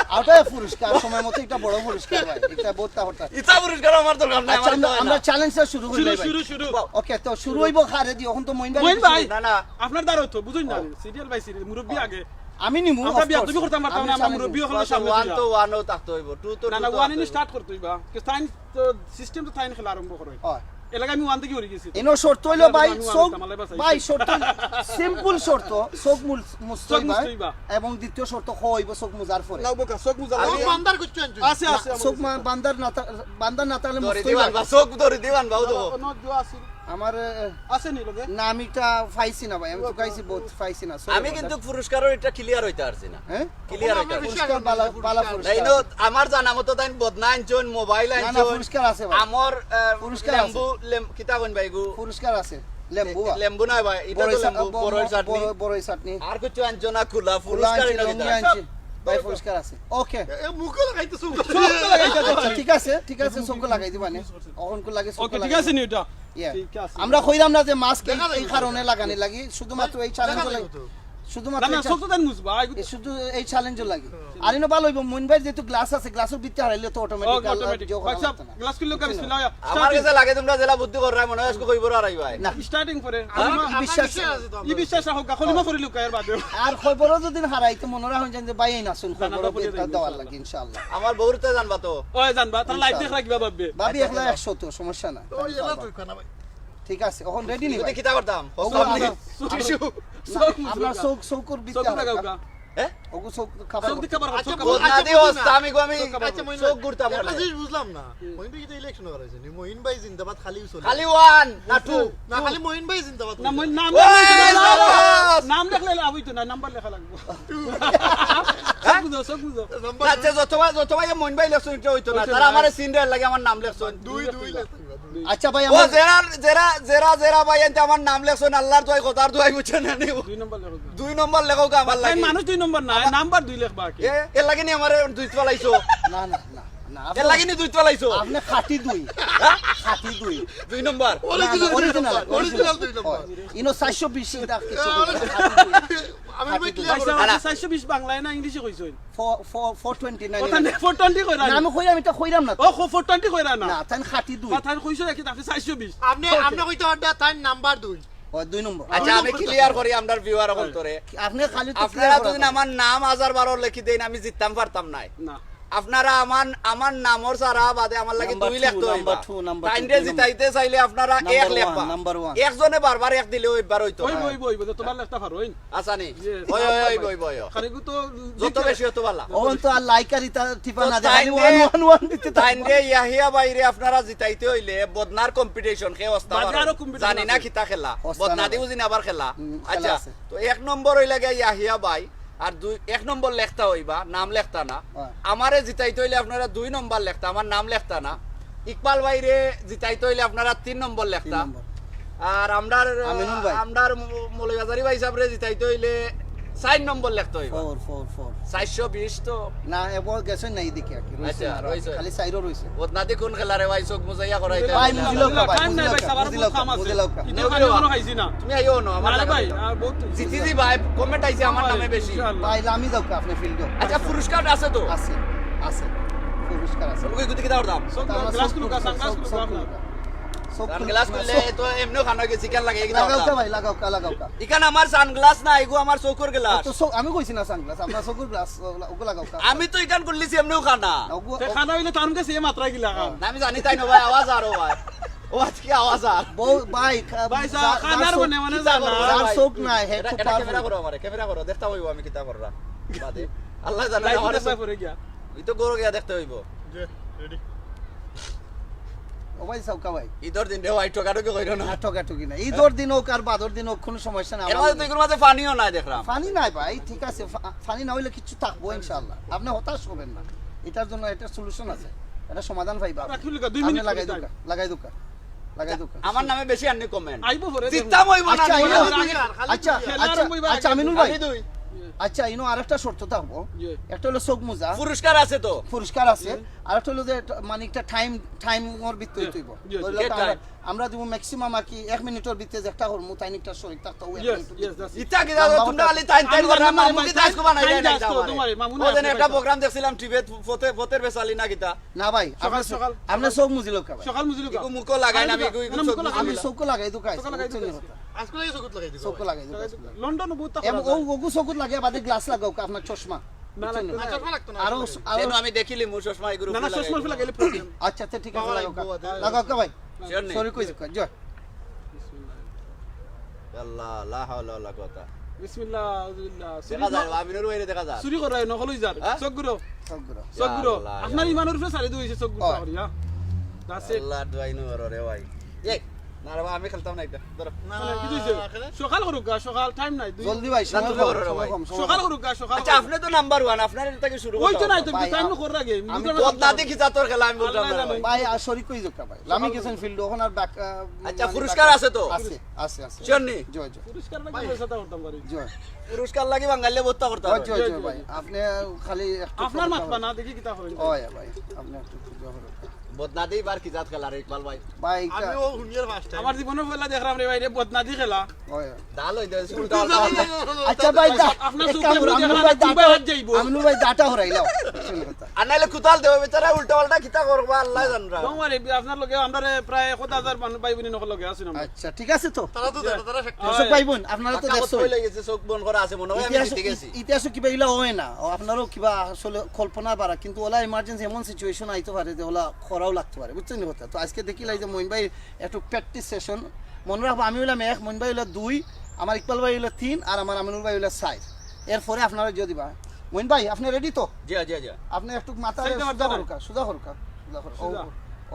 আটা পুরস্কার সময় মতো একটা বড় পুরস্কার ভাই, এটা বড়টা হঠাৎ। ইতা পুরস্কার আমার দরকার নাই, আচ্ছা, আমার আমরা দরকার আমরা নাই। চ্যালেঞ্জটা শুরু শুরু, করলে ভাই। শুরু, শুরু। ওকে, তো শুরু হইব খারে দি, এখন তো মইন ভাই মইন কিছু- ভাই, না, না। আপনার দ্বারা তো বুঝুন না, সিরিয়াল বাই সিরিয়াল, মুরব্বী আগে। আমি নিমু, আমরা of বিয়াদবি course। করতাম পারতাম আমি না, আমরা সামনে মুরব্বী আছি। হকল ওয়ান সামনে তো যাই। ওয়ানও থাকতো হইব, টু তো না, টু না, তো ওয়ান থাকতো ইন হইব। স্টার্ট করতে হইবা। কিন্তু তাইন তো সিস্টেম তো তাইন খেলা আরম্ভ করো। হয়। এলাকা আমি ওয়ান থেকে উড়ি গেছি। ইনো শর্ত হইলো ভাই, আমি ওয়ান চোখ, দিতাম, আল্লাহ বাঁচাই। ভাই শর্ত, সিম্পল শর্ত, চোখ মুল- মুছতে চোখ হইবা, মুছতে হইবা। এবং দ্বিতীয় শর্ত খ হইব চোখ মুজার পরে। নাও বোকা, চোখ মুজা আমি লাগবো। বান্দার করছো আনছো? আছে, আছে, আমার চোখ কাছে। মা- বান্দার না থা- বান্দার না থাকলে মুছতে দড়ি হইবা। দিবান বা চোখ দড়ি দিবান বা ও তো। অন্য দোয়া আছে। আমার এ, আছে নি লগে? না, আমি একটা পাইছি না ভাই, আমি তো খাইছি বহুত পাইছি না, sorry আমি about কিন্তু that। পুরস্কারর এটা ক্লিয়ার হইতে পারছি না। হ্যাঁ? ক্লিয়ার হইতে আমি পারছি। পুরস্কার বালা বালা না, পুরস্কার ইনো আছে। আমার জানা মতো তাইন বদনা আনছইন, মোবাইল না, না, আনছইন। পুরস্কার আছে ভাই। আমার আহ, পুরস্কার লেম্বু লেম- কিতা কইন ভাইগু? পুরস্কার আছে, লেম্বু বা। লেম্বু নাই ভাই, এটা তো বড়ই চা- লেম্বু, ব- বড়ই ব- চাটনি। বড়- বড়ই চাটনি। আর কিছু আনছো না, খোলা খোলা পুরস্কার আনছি, ইনো লঙ্গি কিতা? আনছি। ভাই পুরস্কার আছে। ওকে। এ মুখে লাগাইতে চোখ। আচ্ছা, ঠিক আছে, ঠিক আছে, চোখে লাগাই দিবা নে। অখন কো লাগে চোখে ওকে, ঠিক লাগাই আছে দিবা। নি ওটা। Yeah। ঠিক আছে। আমরা কইলাম না যে মাস্ক এই- দেখা এই যাবে। কারণে লাগানি লাগি, শুধুমাত্র এই দেখা চ্যালেঞ্জ যাবে লাগি, তো। শুধুমাত্র না, না, এই চোখ তো তাইন মুছবা, আইগু। এই শুধু এই চ্যালেঞ্জ লাগি। আর ইনো ভালো হইব, মইন ভাই যেহেতু গ্লাস আছে, গ্লাসর ভিতরে হারাইলে তো অটোমেটিক ওকে, অটোমেটিক। ভাই সাহেব, গ্লাস খুললে ওকে, বিসমিল্লাহ। আমার কাছে লাগে তোমরা যেলা বুদ্ধি কররা মনে হয় আজকে কইবো আর ভাই। না। স্টার্টিং করে। আমি আমার- বিশ্বাস বিশ্বাস আছে তো ই বিশ্বাস রাখো, কলিমা পড়ি লুকা এর বাদে। আর খবরও যদি হারাইতে মনে রাখেন যে ভাই এই নাসুন না, না, খবরও পড়ি দেওয়ার ইনশাআল্লাহ। লাগি ইনশাআল্লাহ। আমার বউর তো জানবা তো। ওই জানবা, তার লাইভ দেখ রাখবা ভাববে। ভাবি একলা একশো তো সমস্যা নাই। ওই এলা তুই খানা ভাই। ঠিক আছে, এখন রেডি নি তুমি ভাই? কিতা করতাম? ওগু সামনে। আমরা- টিস্যু, চোখ মুছো আপনার না। চোখ চোখর ভিতরে চোখ লাগাও হারাইতাম। গা। হ্যাঁ? ওগু চোখ খাবার চোখ দিতে পারো, চোখ আচ্ছা, কাপড়। বদনা দি অস্তা আমি গো আমি আচ্ছা, মইন চোখ ভাই, ঘুরতাম একটা বলে। জিনিস বুঝলাম না। মইন ভাই কিতা ইলেকশন করা হয়েছে নি? মইন ভাই জিন্দাবাদ, খালি চলে। খালি ওয়ান না টু? না, খালি মইন ভাই জিন্দাবাদ। না, মইন নাম ওই, লেখলে জিন্দাবাদ। নাম লেখলে লাভ হইতো না, নাম্বার লেখা লাগবো। চোখ বুঝো, চোখ বুঝো। নাম্বার না, যে যতবা যতবা ইয়ে মইন ভাই লেখছইন, এটা হইতো না। হইতো তারা না। আমারে সিন দেওয়ার লাগি আমার নাম লেখছইন। দুই, দুই লেখতে হবে, দুই। আচ্ছা ভাই, ও আমার জেরা জেরা জেরা জেরা ভাই, এনতে আমার নাম লেখছইন, আল্লাহর দোয়াই, খোদার দোয়াই, বুঝছেন না নি? দুই নাম্বার লেখো। দুই নম্বর লেখো আমার তাই লাগি। মানুষ দুই নম্বর না, নাম্বার দুই লেখবা কি? এ, এর লাগি নি আমারে দুই ফালাইছো? না না না না, এর লাগি নি দুই ফালাইছো? আপনি খাঁটি দুই, খাঁটি দুই। দুই নম্বর। না, না, Original দুই original, নম্বর, original। original দুই নম্বর। হয়। ইনো চারশো বিশ ইটা কিছু কইরা না, খাঁটি দুই। আমি ভাই খাঁটি দুই। ক্লিয়ার আচ্ছা, করে না, না। চারশো বিশ বাংলায় না ইংলিশে কইছইন? ফো- ফো- ফোর টোয়েন্টি নাইন। ওটা নে, ফোর টোয়েন্টি কইরা না, না। আমি কইরাম, এটা কইরাম না তো। ও, ফো-, ফোর টোয়েন্টি কইরা না। না, তাই খাঁটি দুই। বা তাই কইছো নাকি আপনি চারশো বিশ? আপনি, আপনি কইতে পারবেন তাই নাম্বার দুই। ও, দুই নম্বর। আচ্ছা, আমি ক্লিয়ার করি আমরার ভিউয়ার অকলতরে। আপনি খালি তো আপনারা clear যদি করেন। আমার নাম হাজার বারো লেখি দেন, আমি জিততাম পারতাম নায়। না। আপনারা আমার, আমার নামর সারা বাদে আমার লাগি Number দুই two, লেখতে number হইবা। two, number two, তাইনরে দুই নম্বর। জিতাইতে চাইলে আপনারা Number এক one, লেখবা। number one। একজনে বারবার এক দিলেও একবার হইতো ওই, না। ওই, ওই, ওই, তো তোমার লেখটা পারো, ওই। আচ্ছা নি? Yes, ওই, ওই, ওই, number ওই, ওই, ওই। খানিকু তো যত বেশি হতো ভালা। ওখান তো আর লাইক আর ইতা টিপা তো না দেখালি তাইনরে, ওয়ান ওয়ান ওয়ান দিতে থাকবো। তাইনরে ইয়াহিয়া ভাইরে আপনারা জিতাইতে হইলে বদনার কম্পিটিশন খে ওস্তা বাদে পারো। আরো competition জানি না আছে। কিতা খেলা। ওস্তা বদনা না দিও ভাই। জিন আবার খেলা। হুম, খেলা আচ্ছা, আছে। তো এক নম্বর হইলা গিয়া ইয়াহিয়া ভাই, আর দুই, এক নম্বর লেখতা হইবা, নাম লেখতা না। হ্যাঁ। আমারে জিতাইতে হইলে আপনারা দুই নম্বর লেখতা, আমার নাম লেখতা না। ইকবাল ভাইরে জিতাইতে হইলে আপনারা তিন নম্বর তিন লেখতা। নম্বর। আর আমরার, আমিনুল ভাই। আমরার মৌ-, মৌলভীবাজারি ভাই সাহেবরে জিতাইতে হইলে চার নম্বর লেখতে হইবা। Four, four, four. চারশো বিশ তো। না, এবার গেছে নাই দেখি আর কি। রইছে আচ্ছা, না, আরো রইছে। খালি সাইডও রইছে। বদনাদি কোন খেলা রে ভাই, চোখ মুজাইয়া করাইতে ভাই, হইলে। বুঝিলাও কা, ভাই, টাইম নাই ভাই, বুঝিলাও কা, সাবার বুঝিলাও কাম কা, আছে। বুঝিলাও কা। কিন্তু নেও খালি কিলো? মনে খাইছি না। তুমি আইও না, আমার না রে লাগা ভাই, নাই। আর বহুত জিতি দি ভাই, কমেন্ট আইছে আমার নামে বেশি। ইনশাআল্লাহ। ভাই, লামি যাও কা, আপনি ফিল্ডও। আচ্ছা, পুরস্কার আছে তো? আছে, আছে। পুরস্কার আছে। তুমি কই গুতি কিতা করতাম? চোখ আমার গ্লাস চোখ খুলুক, খুলুক, সানগ্লাস চোখ, খুলুক, চোখ আপনার। খুলুক। চোখ সান খুলুক, গ্লাস চোখ খুললে খুলুক। তো এমনিও খানো গেছি, কেন লাগে? কিতা লাগাও কা করতাম? ভাই, লাগাও কা, লাগাও কা। ইখান আমার সানগ্লাস না, এগু আমার চোখর গ্লাস। তো চোখ, আমি কইছি না সানগ্লাস, আপনার চোখর গ্লাস, ওগুলা, ওগুলা লাগাও কা। আমি তো ইখান খুললিছি এমনিও খানা। ওগু-, তে খানা হইলে তার কাছে এ মাত্রা গিলা খান। না, আমি জানি তাই না ভাই, আওয়াজ আর ও ভাই। ও আজকে আওয়াজ আর। বউ, ভাই, খা-, ভাই, যা, যা-, খানার যার চোখ, বনে মানে যার জানা। যার চোখ নাই, হে এটা, খুব এটা powerful। ক্যামেরা করো আমারে, ক্যামেরা করো, দেখতা হইব আমি কিতা কররা। বাদে। আল্লাহ জানে না, লাইট আমার দেখতে চোখ। পড়ে গিয়া। ই তো গরো গিয়া দেখতে হইব। রেডি। ও ভাই, চাউকা ভাই। ইদর দিন রে ভাই, ঠকাঠকি কইরো না। না, ঠকাঠকি না। ইদর দিন হোক আর বাদর দিন হোক, কোনো সমস্যা নাই। এর মাঝে তো এগুলোর মাঝে পানিও নাই দেখলাম। পানি নাই ভাই, ঠিক আছে, ফা-, পানি না হইলে কিচ্ছু থাকবো ইনশাআল্লাহ। আপনি হতাশ হবেন না, এটার জন্য একটা সলিউশন আছে, এটা সমাধান পাইবা। রাখি লিখা, দুই আপনি মিনিট লাগাই করে দুকা, লাগাই দুকা, লাগাই দুকা। আমার নামে বেশি আননি কমেন্ট। আইবো পরে জিততাম হইব না, আচ্ছা, আমি আইবো। না। আর খালি আচ্ছা, খেলা আচ্ছা, আরম্ভ হইবার আচ্ছা, আগে। আমিনুল ভাই, আমি দুই। আচ্ছা, ইনো আরেকটা শর্ত থাকবো। জি। একটা হলো চোখ মুজা, পুরস্কার আছে তো। পুরস্কার আছে। আর একটা হলো যে এটা, মানে, একটা টাইম, টাইমর ভিতরে জি, হইতো। জি, জি। ধরলে কি তো আমরা, টাইম? আমরা দিব ম্যাক্সিমাম আর কি এক মিনিটর ভিতরে যে একটা হরমু, তাই একটা শরীর থাকতো, ওই এক Yes, মিনিটর yes, ভিতরে। yes. ইতা কিতা, তোমরা খালি টাইম টাইম আমি করে জানি না, মামু ভাই, কিতা টাইম, আজকে বানাই টাইম যায় না যাস তো, আমারে। তোমার এই মামু ওই না দিন একটা আছে, প্রোগ্রাম দেখছিলাম টিভিত, ফতে ফতের বেসালি না কিতা। না ভাই, সকাল, আপনি সকাল, আপনি সকাল। চোখ মুজিল কা ভাই। সকাল মুজিল কা। ইগু মুখো লাগাই না, আমি আরে, ইগু- ইগু না, চোখ মুখো মুজি আমি দিলাম। চোখ লাগাই দুকাই। চোখ লাগাই দুকাই। বুঝছেন কথা? আজকে লাগে চকুত লাগাই দিবা। চোখ লাগাই দুকাই। লন্ডন বহুত এম- ও ওগু চকুত লাগাই, বাদে গ্লাস লাগাও কা, আপনার চশমা। না, লাগতো না। চশমা লাগতো না। আরো আসলে। আরো যেন আমি দেখিলি মোর চশমা ইগুর না, না, উপরে চশমা লাগাই লাগাইলে প্রবলেম। আচ্ছা, আচ্ছা, ঠিক আছে, বাবা, লাগাও কা। বাবা, বাবা। লাগাও কা ভাই। শিওর নি? সরি কইছি কা। জয়। আল্লাহ, লা হাওলা ওয়ালা কুওয়াতা। বিসমিল্লাহ, আউযুবিল্লাহ। দেখা যায়, আমিনুর বাইরে দেখা যায়। চুরি করে নকল হই যার। হ্যাঁ? চোখ ঘুরো। চোখ ঘুরো। চোখ ঘুরো। আল্লাহ, আপনার ইমানের উপরে সারি দিয়েছে চোখ ঘুরো ও। করিয়া। That's it. আল্লাহ, দোয়াই নু বড় রে ভাই। এই, না রে ভাই, আমি খেলতাম না এটা। ধরো। মানে, কি দিছে? সকাল করুক গা, সকাল টাইম নাই। দুই জলদি ভাই, না, সময় তুমি কম, করো রে সময় ভাই। কম, সময় সকাল কম। করুক গা, সকাল আচ্ছা, করুক। আপনি তো নাম্বার ওয়ান, আপনার এটা কি শুরু ওই করতে তো নাই হবে? তো, ভাই, টাইম আম- করে রাখে। আমি মুখে বদনাদি কি জাতর খেলা আমি বলতাম আল্লাহ না জানে। ভাই। ভাই, আর শরিক কই যাক ভাই? লামি গেছেন ফিল্ড, ওখানে আর ব্যাক, আহ, আচ্ছা, মানে পুরস্কার ব্যাক- আছে তো? আছে, আছে, আছে। শিওর নি? জয়, জয়। পুরস্কার লাগে পয়সা দাও করতাম পারি। জয়। পুরস্কার লাগি বাঙালিয়ে বত্তা করতে জয়, পারবে। জয়, জয়, জয় জয়, ভাই। জয়। আপনি খালি একটু আপনার কথা মাত বলেন। বানা দেখি কিতা করেন। ওই ভাই, আপনি একটু পূজা করুন। বদনাদি বার কি জাত খেলা রে ইকবাল ভাই? ভাই, এটা- আমিও হুনিয়ার ফার্স্ট টাইম। আমার জীবনে পয়লা দেখলাম রে ভাই রে, বদনাদি খেলা। ওই। ডাল হই দেয়, উল্টা পাল্টা। আচ্ছা ভাই, দা- আপনার এক চোখে কাম করো, যদি আমিনুল আমার ভাই দুই দাটা, ভাই হাত যাইবো। আমিনুল ভাই দাটা হরাইলাও। শুনুন কথা। আর নাইলে কুতাল দেবে বেচারা উল্টা পাল্টা কিতা করবা আল্লাহ জানরা। তোমার এই আপনার লগে আমরা প্রায় কত হাজার মানুষ ভাই বোন হকল লগে আছি না আমরা। আচ্ছা, ঠিক আছে তো? তারা তো দেখো, তারা সাক্ষী। দর্শক ভাই বোন, আপনারা তো পাক্কা দেখছো। বই লাগিছে, চোখ বন্ধ করা আছে, মনে হয় আমি ইতিহাস, জিতে গেছি। ইতিহাস কিবা ইলা হয় না। ও, আপনারও কিবা আসলে কল্পনা বাড়া, কিন্তু ওলা ইমার্জেন্সি এমন সিচুয়েশন আইতে পারে যে ওলা করাও লাগতে পারে, বুঝছেন নি কথা? তো আজকে দেখিলাই যে মইন ভাই একটু প্র্যাকটিস সেশন, মনে রাখবো আমি হইলাম এক, মইন ভাই হইলা দুই, আমার ইকবাল ভাই হইলা তিন, আর আমার আমিনুল ভাই হইলা চার। এরপরে আপনারা যদি বা মইন ভাই, আপনি রেডি তো? জি, জি, জি। আপনি একটু মাথা সেইটা সুজা মাথা করুকা, সুজা করুকা, সুজা করুকা। ও, সুজা।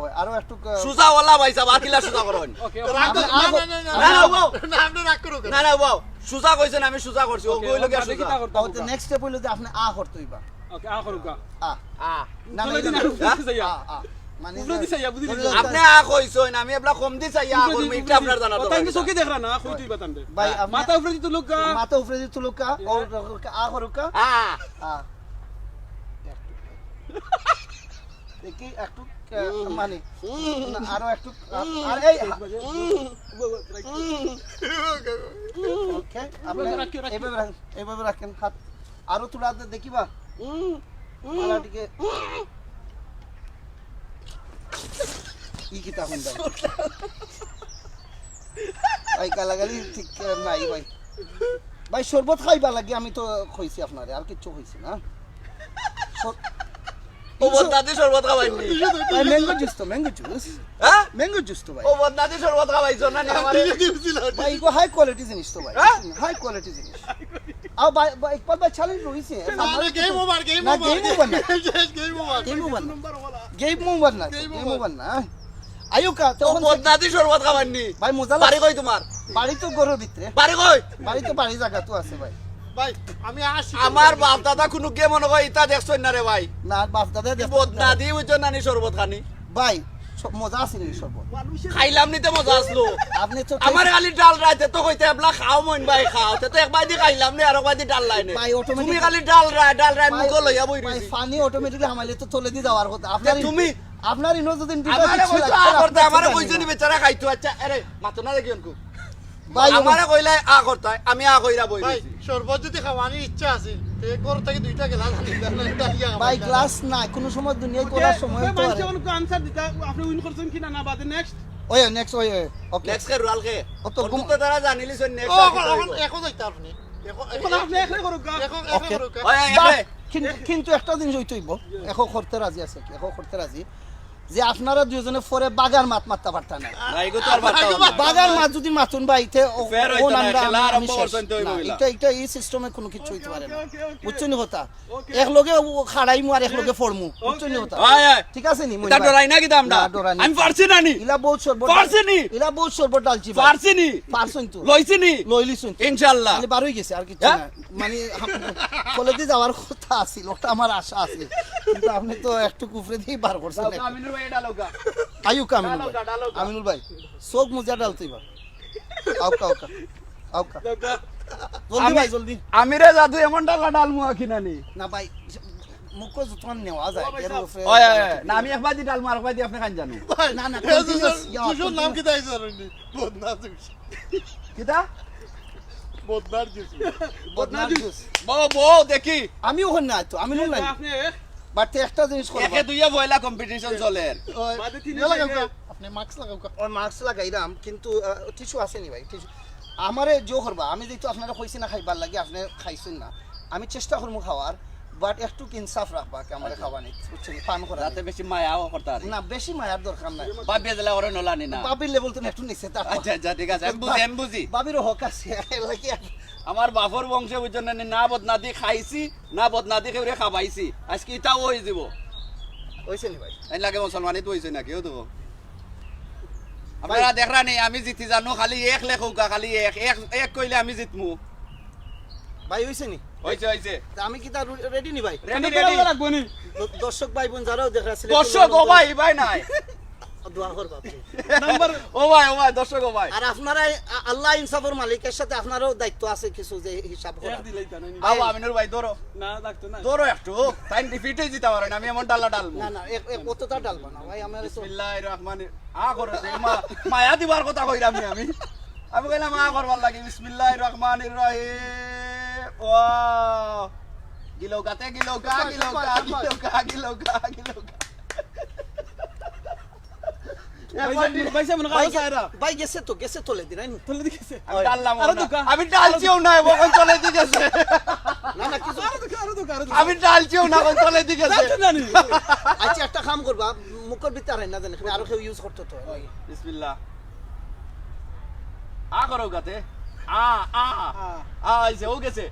ও, আরো একটু, আহ, সুজা ওলা ভাই সাহেব, আর কিলা সুজা করুন? ওকে, আপনি আ- না, না, ওয়াও। না, আপনি রাগ করো কেন? না, না, ওয়াও। সুজা কইছেন, আমি সুজা করছি। ও ওকে, কইলো কি বাদে সুজা? কিতা করতাম? ও, তো নেক্সট স্টেপ হইলো যে আপনি আ করতে হইবা। ওকে, আ করুকা। আ। আ। না, না, চলো, এটা দিন, না। উপরে দিছে ইয়া। আ, আ। মানে উপরে দিছে ইয়া, বুঝলি? ধরো আপনি আ কইছেন, আমি এবলা কম দিছি ইয়া, উপরে করবো, দি, এটা উপরে আপনার দি। জানা ও, তো তাই তো ভাই। চোখে দেখরা না, কই তুই বাতান দে। ভাই, আপনি মাথা উপরে দি তুলুকা। মাথা উপরে দি তুলুকা, ও আ করুকা। আ। আ। দেখি একটু, আহ, মানে, না, আরো একটু, আ-, আর এই, ওকে, আপনি এইভাবে রাখি, রাখি। এইভাবে রাখেন, এইভাবে রাখেন হাত। আরো তুলা দে-, দেখিবা? মালাটিকে। ই কিতা হুন ভাই? ভাই, গালাগালি ঠিক, আহ, নাই ভাই। ভাই, শরবত খাইবা লাগি আমি তো কইছি আপনারে, আর কিচ্ছু কইছি না। সর-, ও বদনাদি শরবত খাওয়াইনি। ভাই, ম্যাঙ্গো জুস তো, ম্যাঙ্গো জুস। হ্যাঁ? ম্যাঙ্গো জুস তো ভাই। ও বদনাদি শরবত খাওয়াইছো না নি আমারে? ভাই, এগু হাই কোয়ালিটি জিনিস তো ভাই। হ্যাঁ? হাই কোয়ালিটি জিনিস। আও ভাই, ভাই, ইকবাল ভাই চ্যালেঞ্জ রইছে। না, না, গেম ওভার, গেম না, ওভার। গেম ওভার না। শেষ, গেম ওভার। গেম ওভার না। গেম ওভার না, গেম গেম ওভার। ওভার না। আয়ুকা, ও তখন বদনাদি শরবত খাওয়াইনি। ভাই, মজা বাড়ি লাগছে। কই তোমার? বাড়ি তো ঘরর ভিতরে। বাড়ি কই? বাড়ি তো বাড়ি জাগা তো আছে ভাই। ভাই, আমি আসি। আমার বাপ দাদা কোনো কে মনে কয় ইতা দেখছইন না রে ভাই। না, বাপ দাদা দেখতে বদনাদি বুঝছো না নি শরবত খানি? ভাই, স-, মজা আছে নি শরবত? খাইলাম নিতে মজা আসলো। আপনি তো আমার খালি ডাল রাইতে তো কইতে এবলা খাও মইন ভাই খাও। তে তো এক বাদি খাইলাম নে, আর এক বাদি ডাল লাই নে। ভাই, automatic তুমি খালি ডাল রাই, ডাল রাই ভাই, মুখো লইয়া বই ভাই, রইছি। পানি অটোমেটিকলি হামাইলে তো তলে দি যাওয়ার কথা। তে আপনার তুমি আপনার ইনো যদি ডিবা আমারে কিছু কইছো লাগতো আ না, করতে, আপনি আমারে তো কইছো নি জানেন। বেচারা খাইতো। আচ্ছা, আরে মাতো না দেখি অনকু। ভাই, আমারে কইলে আ করতে, আমি আ কইরা বই ভাই, রইছি। শরবত যদি খাওয়ানির ইচ্ছা আছে, তে ঘর থেকে দুইটা গ্লাস আনি দেন, আমি ডালিয়া খাবো। ভাই, গ্লাস নাই, কোনো সময় দুনিয়ায় করার সময় হইতে পারে। মানুষ এখন আনসার দিতা, আপনি উইন করছেন কি না, না বাদে নেক্সট? ওই, নেক্সট, ওই, ওই, ওকে। নেক্সট কে রুয়ালকে? অত ঘুম- অনকু তো তারা জানিলি সইন নেক্সট ও, আর এখন, কি এখন, কইবো? এখন যাইতা আপনি। এখন, এখন আপনি এখনে করুক গা। এখন, ওকে। এখন করুক। ওই, ওই, বাহ, এখনে। কিন্তু, কিন্তু একটা জিনিস হইতে হইব, এখন করতে রাজি আছে কি, এখন করতে রাজি, যে আপনারা দুইজনে পরে বাগার মাত মারতে পারতা না। না, এগো তো আর মারতাম না। বাগার মাত যদি মাতুন ভাই, তে ও, ফের ও হইতো না, নামটা খেলা আমি আরম্ভ শেষ। করছেন তো ওই না, মহিলা। এটা, এটা এই সিস্টেমে কোনো কিছু হইতে পারে না। ওকে, ওকে, ওকে। বুঝছো নি কথা? ওকে। এক লগে ও খাড়াইমু আর এক লগে ফড়মু। বুঝছো নি কথা? ওই, ওই। ঠিক আছে নি, মইন এটা ভাই? ডরাই না কিতা আমরা? না, ডরাই না। আমি পারছি না নি। ইলা বহুত শরবত। পারছি নি। ইলা বহুত শরবত ডালছি ভাই। পারছি নি। পারছইন তো। লইছি নি। লইলিছইন তো। ইনশাআল্লাহ। খালি বারোই গেছে, আর কিছু হ্যাঁ? না। মানে, কলেজে যাওয়ার কথা আছিল, ওটা আমার আশা আছিল, কিন্তু আপনি তো একটু কুফরে দিয়ে বার করছেন। আমিনুল ভাই, এটা লউকা। আয়ুকা আমিনুল ভাই। ডালুকা, ডালুকা। আমিনুল ভাই, চোখ মুজা ডালতে বা। আউকা, আউকা, আউকা। জলদি ভাই, জলদি। আমি রে জাদু এমন ডালা ডালমু আখি নানি। না ভাই, মুখো যতক্ষণ নেওয়া যায়, এর উপরে ওই, ওই, ওই, না, আমি এক বাজি ডালমু, আর এক বাজি আপনে খাইন জানো। না, না, জুসর নাম কিতা জানো নি? বদনা জুস। কিতা? বদনার জুস। বদনার জুস। বউ, বউ, দেখি। আমি ওখানে না তো, আমি নুন নাই। But একটা জিনিস করবা। একে দুইয়া পয়লা competition চলের। ওই, আপনে মাস্ক লাগাউক্কা। ওই মাস্ক লাগাইলাম, কিন্তু, আহ, টিস্যু আছে নি ভাই, টিস্যু। আমারে জো করবা, আমি যেহেতু আপনারে কইছি না খাইবার লাগি, আপনে খাইছইন না। আমি চেষ্টা করমু খাওয়ার, but একটু ইনসাফ রাখবা কে আমারে খাওয়ানি, বুঝছইন? পান করা যাতে বেশি মায়াও করতা পারি। না, বেশি মায়ার দরকার নাই। বা বেজলা করে নলানি না। বাবির level তো একটু নিচে তা। আচ্ছা, আচ্ছা, ঠিক আছে, আমি বুঝি, আমি বুঝি। বাবিরও হক আছে, এর লাগি আর আমার বাপর বংশে বুঝছইন না, না বদনাদি খাইছি, না বদনাদি কেউরে খাবাইছি। আজকে ইতাও অই যিবো। অইছে নি ভাই? এই লাগে মুসলমানি তো অইছে না, কেউ তো। আপনারা দেখরা নি, আমি জিতি জানো, খালি এক লেখউক্কা, খালি এক, এক, এক কইলে আমি জিতমু। ভাই, অইছে নি? অইছে, অইছে। তা আমি কিতা রে-, ready নি ভাই? Ready, ready। লাগবো নি? দ-, দর্শক ভাই বোন যারাও দেখরা নি, দর্শক, ও ভাই, ভাই নাই। দোয়া করবা আপনি। ও ভাই, ও ভাই, দর্শক, ও ভাই। আর আপনারা আ-, আল্লাহ ইনসাফর মালিক, এর সাথে আপনারও দায়িত্ব আছে কিছু, যে হিসাব করা। এক দিলেই তো নাই। আও, আমিনুর ভাই, ধরো। না, লাগতো না। ধরো একটু। তাইন defeat অই যিতা পারে না, আমি এমন ডালা ডালমু। না, না, এক, এক, অতটা ডালবা না ভাই, আমার তো বিসমিল্লাহির রহমানির, আ করো, যে মা-, মায়া দিবার কথা কইরাম নি আমি। আমি কইলাম, আ করবার লাগি, বিসমিল্লাহির রহমানির রহিম। ওয়া। গিলউক্কা তে, গিলউক্কা, গিলউক্কা, গিলউক্কা, গিলউক্কা, গিলউক্কা। ভাই, ভাই, গেছে তো, গেছে তলেদি, নাই নি? তলেদি গেছে। আমি ডাললাম না। আমি ডালছিও না, অখন তলেদি গেছে। না, না, কিছু আরো দোকা, আরো দোকা, আরো দোকা। আমি ডালছিও না, অখন তলেদি গেছে। আচ্ছা, একটা কাম করবা, মুখর ভিতরে আর না জানি, আরো কেউ use করতো তো। বিসমিল্লাহ। আ করো গাতে। আ, আ। আ, অইছে, অউ গেছে।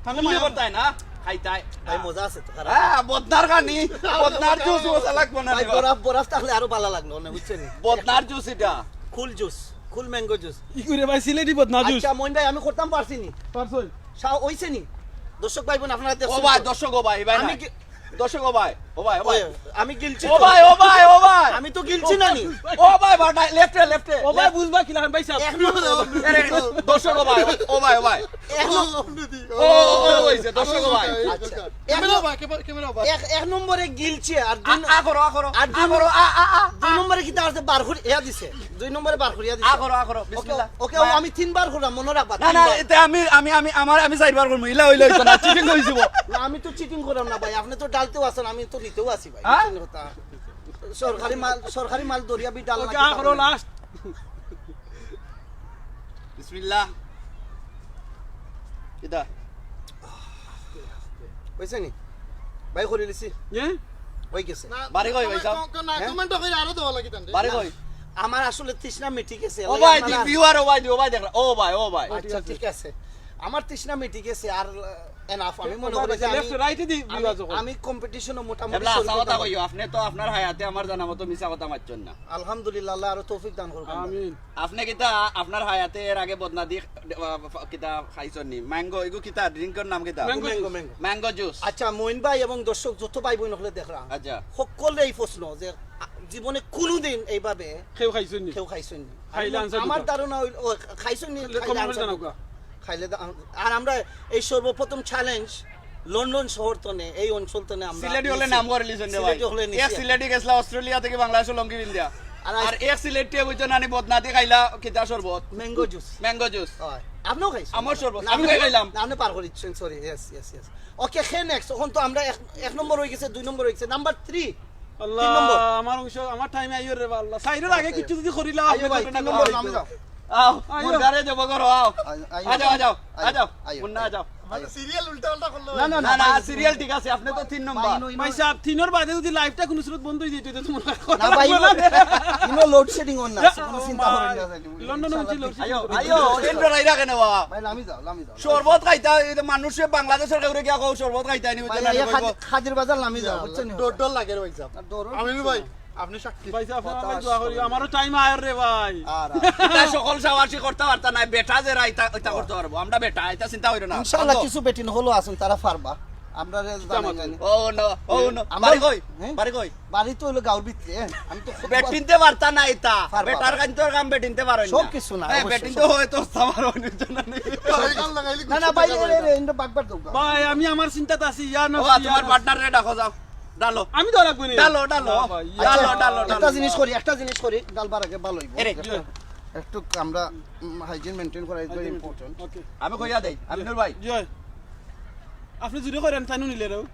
তাহলে মজা করতায় না? খাইতায়। ভাই, মজা আছে তো, খারাপ। হ্যাঁ, বদনার খানি, বদনার জুস, মজা লাগবো না ভাই, রে বা। বরফ, বরফ থাকলে আরো ভালা লাগলো না, বুঝছইন নি? বদনার জুস ইটা। Cool juice, cool mango juice। ই করে ভাই, সিলেটি বদনা জুস। আচ্ছা, মইন ভাই, আমি করতাম পারছি নি? পারছইন? অইছে নি? দর্শক ভাই বোন, আপনারা দেখছইন তো? ও ভাই, দর্শক, ও ভাই, ভাই আমি নাই। দর্শক, ও ভাই, ও ভাই, ও ভাই। ওই, আমি গিলছি ও তো। ভাই, ও ভাই, ও ভাই। আমি তো গিলছি না নি। ও ভাই, ভাই, left এ, left এ। ও ভাই, বুঝবা কি লাখান ভাই সাহেব? এক নম্বর। আরে, দর্শক, ও ভাই, ও ভাই, ও ভাই। এক নম্বর। ও, ও, ও, অইছে, দর্শক, ও ভাই। আচ্ছা। এক ক্যামেরা নম-, ভাই, ক্যামেরা, ক্যামেরা ভাই। এক, এক নম্বরে গিলছে, আর দুই আ, আ করো, আ করো, আর আ দুই করো, আ, আ, আ, দুই আ। নম্বরে কিতা আছে? বার করি, ইয়া দিছে। দুই নম্বরে বার করিয়া দিছে। আ করো, আ করো, ওকে, বিসমিল্লাহ। ওকে, ভাই। আমি তিনবার করলাম, মনো রাখবা, না, না, তিনবার। এতে আমি, আমি, আমি, আমার, আমি চাইরবার করমু, ইলা অইলে অইতো না, cheating অইযিবো। না, আমি তো cheating করলাম না ভাই, আপনে তো ডালতেও আছইন, আমি তো নিতেও আছি ভাই, হ্যাঁ? বুঝছইন কথা? সরকারি মাল, সরকারি মাল ধরিয়া বি ডাল ওকে, নাকি আ করো, পাবেন? Last। বিসমিল্লাহ। কিতা? অইছে নি? ভাই, করি লিছি। এ? অই গেছে। না, বাড়ি কই, ভাই সাহেব? না, হ্যাঁ? Comment করি আরো দেওয়া লাগি তানরে। বাড়ি কই? আমার আসলে তৃষ্ণা মিটি গেছে। ও ভাই, দি viewer, ও ভাই, দি, ও ভাই, দেখরা। ও ভাই, ও ভাই। আচ্ছা, ঠিক আছে। আমার তৃষ্ণা মিটি গেছে, আর, আহ, enough। আমি মনে করি যে আমি, left, right এ দি আমি, viewer যখন। আমি competition ও মোটামুটি এবলা শুরু হাছা কথা করতাম। কইও, আপনে তো আপনার হায়াতে আমার জানা মতো মিছা কথা মাতছইন না। আলহামদুলিল্লাহ, আল্লাহ আরো তৌফিক দান করুক। আমিন। আপনে কিতা আপনার হায়াতে এর আগে বদনা দি, আহ, কিতা খাইছইন নি? Mango, ইগু কিতা? Drink র নাম কিতা? Mango, mango, juice। Mango। Mango juice। আচ্ছা, মইন ভাই এবং দর্শক যত ভাই বোন অকলে দেখরা, আচ্ছা। হকলরে এই প্রশ্ন যে, আ, জীবনে কুনুদিন এইভাবে কেউ খাইছইন নি? কেউ খাইছইন নি? খাইলে আমি, answer আমার দিতাম। ধারণা অইল, ও, খাইছইন নি? খাইলে comment খাইলে answer জানাউক্কা। দিতাম। খাইলে দা-, আর আমরা এই সর্বপ্রথম challenge লন্ডন শহর তনে, এই অঞ্চল তনে আমরা সিলেটি অকলে নিছি। নাম করি লিছইন রে ভাই। সিলেটি অকলে নিছি। এক সিলেটি গেছলা অস্ট্রেলিয়া থাকি বাংলাদেশো লুঙ্গি পিন্দিয়া। আর আর এক সিলেটিয়ে বুঝছো না নি বদনা দি খাইলা কিতা শরবত? Mango juice। Mango juice। অয়। আপনেও খাইছইন? আমার শরবত। না, আমি আপনে কই খাইলাম? না, আপনে পার করি দিছইন, sorry, yes, yes, yes। Okay, খে next। অখন তো আমরা এক, এক নম্বর অই গেছে, দুই নম্বর অই গেছে। Number three। আল্লাহ, তিন নম্বর। আমার অংশ, আমার time আইও রে বা আল্লাহ। চাইরর আগে আচ্ছা। কিচ্ছু যদি করিলা, আইও আপনে ভাই, তো তিন না নম্বর করা নামে হইতো। যাও। আও, আইও। মুন্না রে যাবো করো, আও। আই-, আইও, আ যাও, আ আইও, যাও। আইও, মুন্না, আ আইও। যাও। আইও। না, না, না, না, serial উল্টা পাল্টা করলে না, না, না, না, না, serial ঠিক আছে, আপনে তো তিন নম্বর। ভাই, ভাই সাহেব, তিনর বাদে যদি live টা কুনু সুরত বন্ধ অই যাইতো, তো তুমার না ভাই, ইনো, ইনো load shedding অর না, কুনু চিন্তা করেন না, ভাই। লন্ডন অইছে load shedding। আইও, আইও, এন্ড্রয়েড আইরা কেনে বাবা? ভাই, লামি যাও, লামি যাও। শরবত খাইতা, এই যে মানুষে বাংলাদেশর কেউরে গিয়া কও, শরবত খাইতা নি, ভাই, বুঝছো না, এই কইবো। খাদি-, খাদির বাজার লামি যাও, আচ্ছা। বুঝছো নি? ডর ডর লাগে রে ভাই সাহেব। না, ডর অর আমিনুল ভাই, কিছু না। আপনে সাক্ষী। ভাই সাহেব, আপনে কথা আমার আছে। দোয়া করি, আমারও time আয় রে ভাই। আর, আর। ইতা সকল সাহসী করতা পারতা নায়, বেটা যেরা ইতা, ইতা করতা পারবো। আমরা বেটা, ইতা চিন্তা করিও না। ইনশাআল্লাহ, কিছু বেটিন অকলও আছইন, তারা পারবা। আমরারে জানাই জানি। ও নো, ও নো। আমার বাড়ি কই? হ্যাঁ? বাড়ি কই? বাড়ি তো হইলো গাঁওর ভিতরে, হ্যাঁ? আমি তো খুব বেটিনতে পারতা না ইতা। পারবা, বেটার পারবা। কাইন্তর কাম বেটিনতে পারইন সব না। কিছু না, হ্যাঁ, অবশ্যই, বেটিনতে সব। হয় তো সামার অনিজন নেই। না, না, ভাই, এ, এ, এ, এন্ড বাগবার দৌড়া। ভাই, আমি আমার চিন্তাত আছি, ইয়া ও, নফসি, ইয়া তোমার নফসি। পার্টনাররে ডাকো যাও। ডালো। আমি তো রাখবো নি। ডালো, ডালো। না, ভাই, ইয়া ডালো, নফসি। ডালো, ডালো। একটা জিনিস করি, একটা জিনিশ করি, ডাল বারাকে ভালো হইব। এরে। একটু, একটু আমরা হাইজিন মেইনটেইন করা ইজ ভেরি ইম্পর্টেন্ট। ওকে। আমি কইয়া দেই, আমিনুর ভাই। জি ভাই। আপনি জুরে করেন, তাইনও নিলে রেও।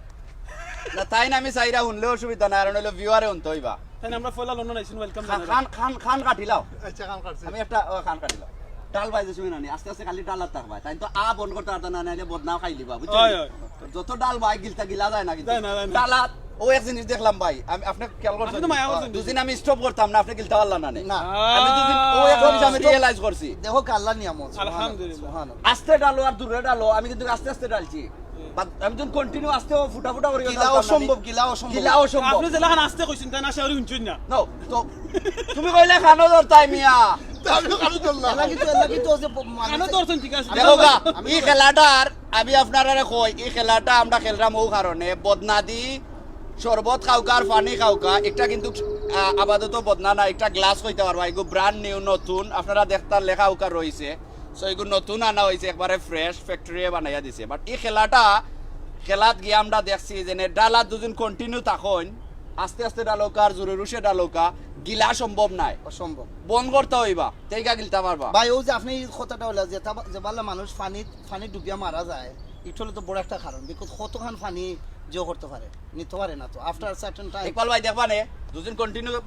না, তাইন আমি চাইরা হুনলে অসুবিধা নাই, কারণ হইলো ভিউয়ারে হুনতে হইবা। তাইন আমরা পয়লা লন্ডন আইছইন, ওয়েলকাম খা- জানাই। খান, খান, খান কাটিলাও। আচ্ছা, খান কাটছি। আমি একটা, ও, খান কাটিলাও। ডাল ভাই যে সময় নানি, আস্তে আস্তে খালি ডালাত থাকবা। তাইন তো আ বন্ধ করতে পারতা না, নাইলে বদনা খাইলিবা, বুঝছো? হয়, হয়। যত ডাল ভাই গিলতা গিলা যায় না কিন্তু। যায় না, যায় না। ডালাত, ও এক জিনিস দেখলাম ভাই, আমি আপনি খেয়াল করছেন? আপনি তো মায়া করছেন। দুদিন আমি স্টপ করতাম না, আপনি গিলতা পারলা না নে। না। আমি দুদিন, ও এখন আমি রিয়েলাইজ করছি। দেখো কাল্লা নিয়ামত। আলহামদুলিল্লাহ। সুবহানাল্লাহ। আস্তে ডালো আর দূরে ডালো, আমি কিন্তু আস্তে আস্তে ডালছি। But আমি যখন কন্টিনিউ আস্তে ফুটা ফুটা করি গিলা ডালতাম না অসম্ভব, নি। গিলা অসম্ভব। গিলা অসম্ভব। আপনি যেলা খান আস্তে কইছেন, তাই না, সে হুনছইন না। No, তো তুমি কইলে খানো ধরতাই মিয়া। তাহলে খালি চললাম। এলাকি তো, এলাকি তো যে ব-, মানে খানো ধরছেন, ঠিক আছে। দেখো গা, এই খেলাটার আমি আপনারারে কই, এই খেলাটা আমরা খেলরাম ও কারণে বদনাদি শরবত খাউকা আর পানি খাউকা, একটা কিন্তু, আহ, আপাতত বদনা না, একটা গ্লাস কইতে পারবা, এগু ব্র্যান্ড নিউ নতুন, আপনারা দেখতার লেখা উকা রইছে। So এগু নতুন আনা হইছে, একবারে ফ্রেশ, ফ্যাক্টরিয়ে বানাইয়া দিছে। But এই খেলাটা, খেলাত গিয়া আমরা দেখছি যে নে ডালাত দুদিন কন্টিনিউ থাকইন, আস্তে আস্তে ডালউকা আর জোরে রুশে ডালউকা, গিলা সম্ভব নাই। অসম্ভব। বন্ধ করতা হইবা, তেইকা গিলতা পারবা। ভাই, ও যে আপনি এই কথাটা হইলা যে তা-, যে বালা মানুষ পানি, পানি ডুবিয়া মারা যায়, এটা হলো তো বড় একটা কারণ, বিকজ কতখান পানি যে করতে পারে, নিতে পারে না তো, আফটার সার্টেন টাইম। ইকবাল ভাই দেখবা নে, দুদিন কন্টিনিউ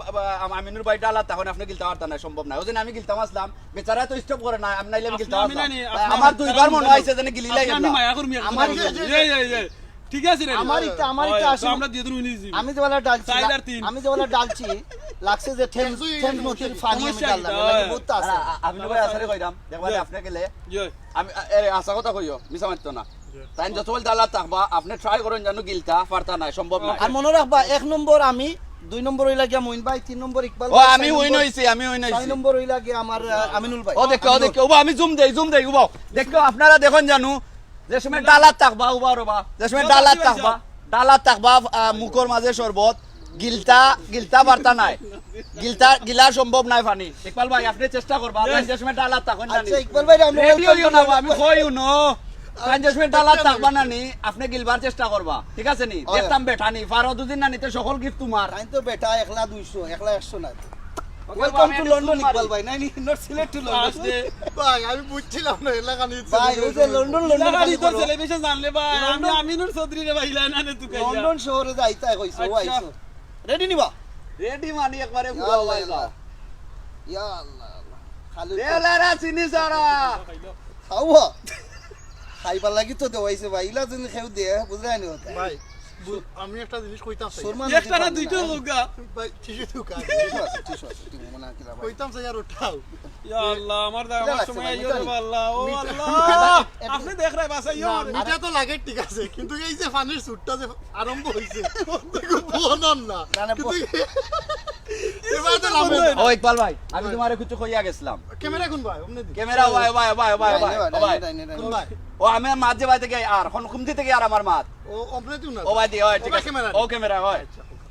আমিনুর ভাই ডালাত থাকইন, আপনি গিলতা পারতা না, সম্ভব না। ওই দিন আমি গিলতাম আসলাম, বেচারা তো স্টপ করে না, আমি নাইলে আমি গিলতাম আপনি আসলাম। আমি নি, ভাই, আপনি আমার আমি দুইবার মনে আমি হইছে যেন গিলি আপনি লাইলাম আমি না। মায়া করুম, আমার এই, যে- এই, এই, এই, ঠিক আছে রে। আমার ইটা, আমার হয়, ইটা তো আসলে আমরা দিয়ে দিন উনি দিবি। আমি যে বেলা ডালছি, চাইর আর তিন। আমি যে বেলা ডালছি, লাগছে যে ঠেন, একশোই ঠেন নদীর পানি আমি সমস্যা ডাললাম, কি? এলাকা হয়। বহুত আছে। আ-, আ-, আমিনুর ভাই আসলে কইরাম, দেখবা নে, জি। আপনি গেলে, জি। আমি, আ, এরে, আশা কথা কইও, মিছা মাততো না। তাইন যত বলে ডালাত থাকবা, আপনি ট্রাই করইন জানো গিলতা, পারতা নাই, সম্ভব নাই। আর মনে রাখবা, এক নম্বর আমি, দুই নম্বর হইলা গিয়া মইন ভাই, তিন নম্বর ইকবাল ও, ভাই, আমি চার উইন নম্বর, হইছি, আমি উইন ছয় হইছি। নম্বর হইলা গিয়া আমার, আহ, আমিনুল ভাই। ও দেখো, ও দেখো, ও আমি জুম দেই, জুম দেই, উবাও। দেখো, আপনারা দেখইন জানো, যে সময় ডালাত থাকবা, উবাও রে বা। যে সময় ডালাত থাকবা, ডালাত থাকবা, আহ, মুখর মাঝে শরবত, গিলতা, গিলতা পারতা নাই। গিলতা, গিলা সম্ভব নাই পানি। ইকবাল ভাই, আপনি চেষ্টা করবা, আপনি যে সময় ডালাত থাকইন জানি। আচ্ছা, ইকবাল ভাই, আমরা রেডি welcome হইও না, করলাম। আমি কই হুনো। তাইন যে সময় ডালাত থাকবা নানি, আপনি গিলবার চেষ্টা করবা। ঠিক আছে নি? হয়। দেখতাম বেটা নি, পারো দুদিন নানি, তো সকল গিফট তোমার। তাই তো বেটা একলা দুইশো, একলা একশো না। ওকে, Welcome আমি to একটু London, জুম মারি। ইকবাল ভাই। নাই, নি, not সিলেট to London। আসলে ভাই, আমি বুঝছিলাম না এলাকা নিয়ে ভাই, ওই যে লন্ডন, লন্ডন এলাকা খালি নিয়ে তোর বলো। সেলিব্রেশন জানলে ভাই, আমি লন্ডন। আমিনুর চৌধুরী রে ভাই, ইলা না রে তুই কাইয়া। লন্ডন শহরে যাইতা কইছো, ও আচ্ছা। আইছো। রেডি নি বা? রেডি মানি একবারে ইয়া পুরো আল্লাহ, হয়ে ইয়া আল্লাহ। যাও। ইয়া আল্লাহ, আল্লাহ। খালি দেওলারা চিনি সারা। খাওয়া। খাইবার লাগি তো দেওয়াইছে ভাই, ইলা যদি কেউ দে, বুঝরায় নি কথা। ভাই, বু-, আমি একটা জিনিস কইতাম চাই। সুরমা একটা না নদী দুইটা পানি হোক গা। ভাই, টিস্যু ঢুকা। টিস্যু আছে, টিস্যু আছে, তুমি মনে হয় কিলা ভাই। কইতাম চাই আর ওঠাও। ইয়া আল্লাহ, আমার দা-, কিলা আমার লাগছে সময় ভাই, আইও মিঠা রে নি? বা আল্লাহ, ও মিঠা। আল্লাহ। এটা- আপনি দেখ রে বাসাই, না, আমার মিঠা তো লাগে ঠিক আছে, কিন্তু এই যে পানির স্যুটটা যে আরম্ভ হইছে, দেখো, বনন না। না, না, কিন্তু বন- এবার তো নামে না। ও ইকবাল ভাই, আমি তোমারে কিছু কইয়া গেছিলাম। ক্যামেরা কোন ভাই? অমনে দি। ক্যামেরা ভাই, ভাই, ভাই, ভাই, নাই, ভাই, নাই, ও নাই, ভাই। নাই, নাই, নাই। কোন ভাই? ও আমি মাঝে ভাই থেকে আর, কোন কমতি থেকে আর আমার মাত। ও অমনে দিও না। ও ভাই দি, হয়, ঠিক ওটা আছে। ক্যামেরা ও নেই। ক্যামেরা, হয়। আচ্ছা, ওকে।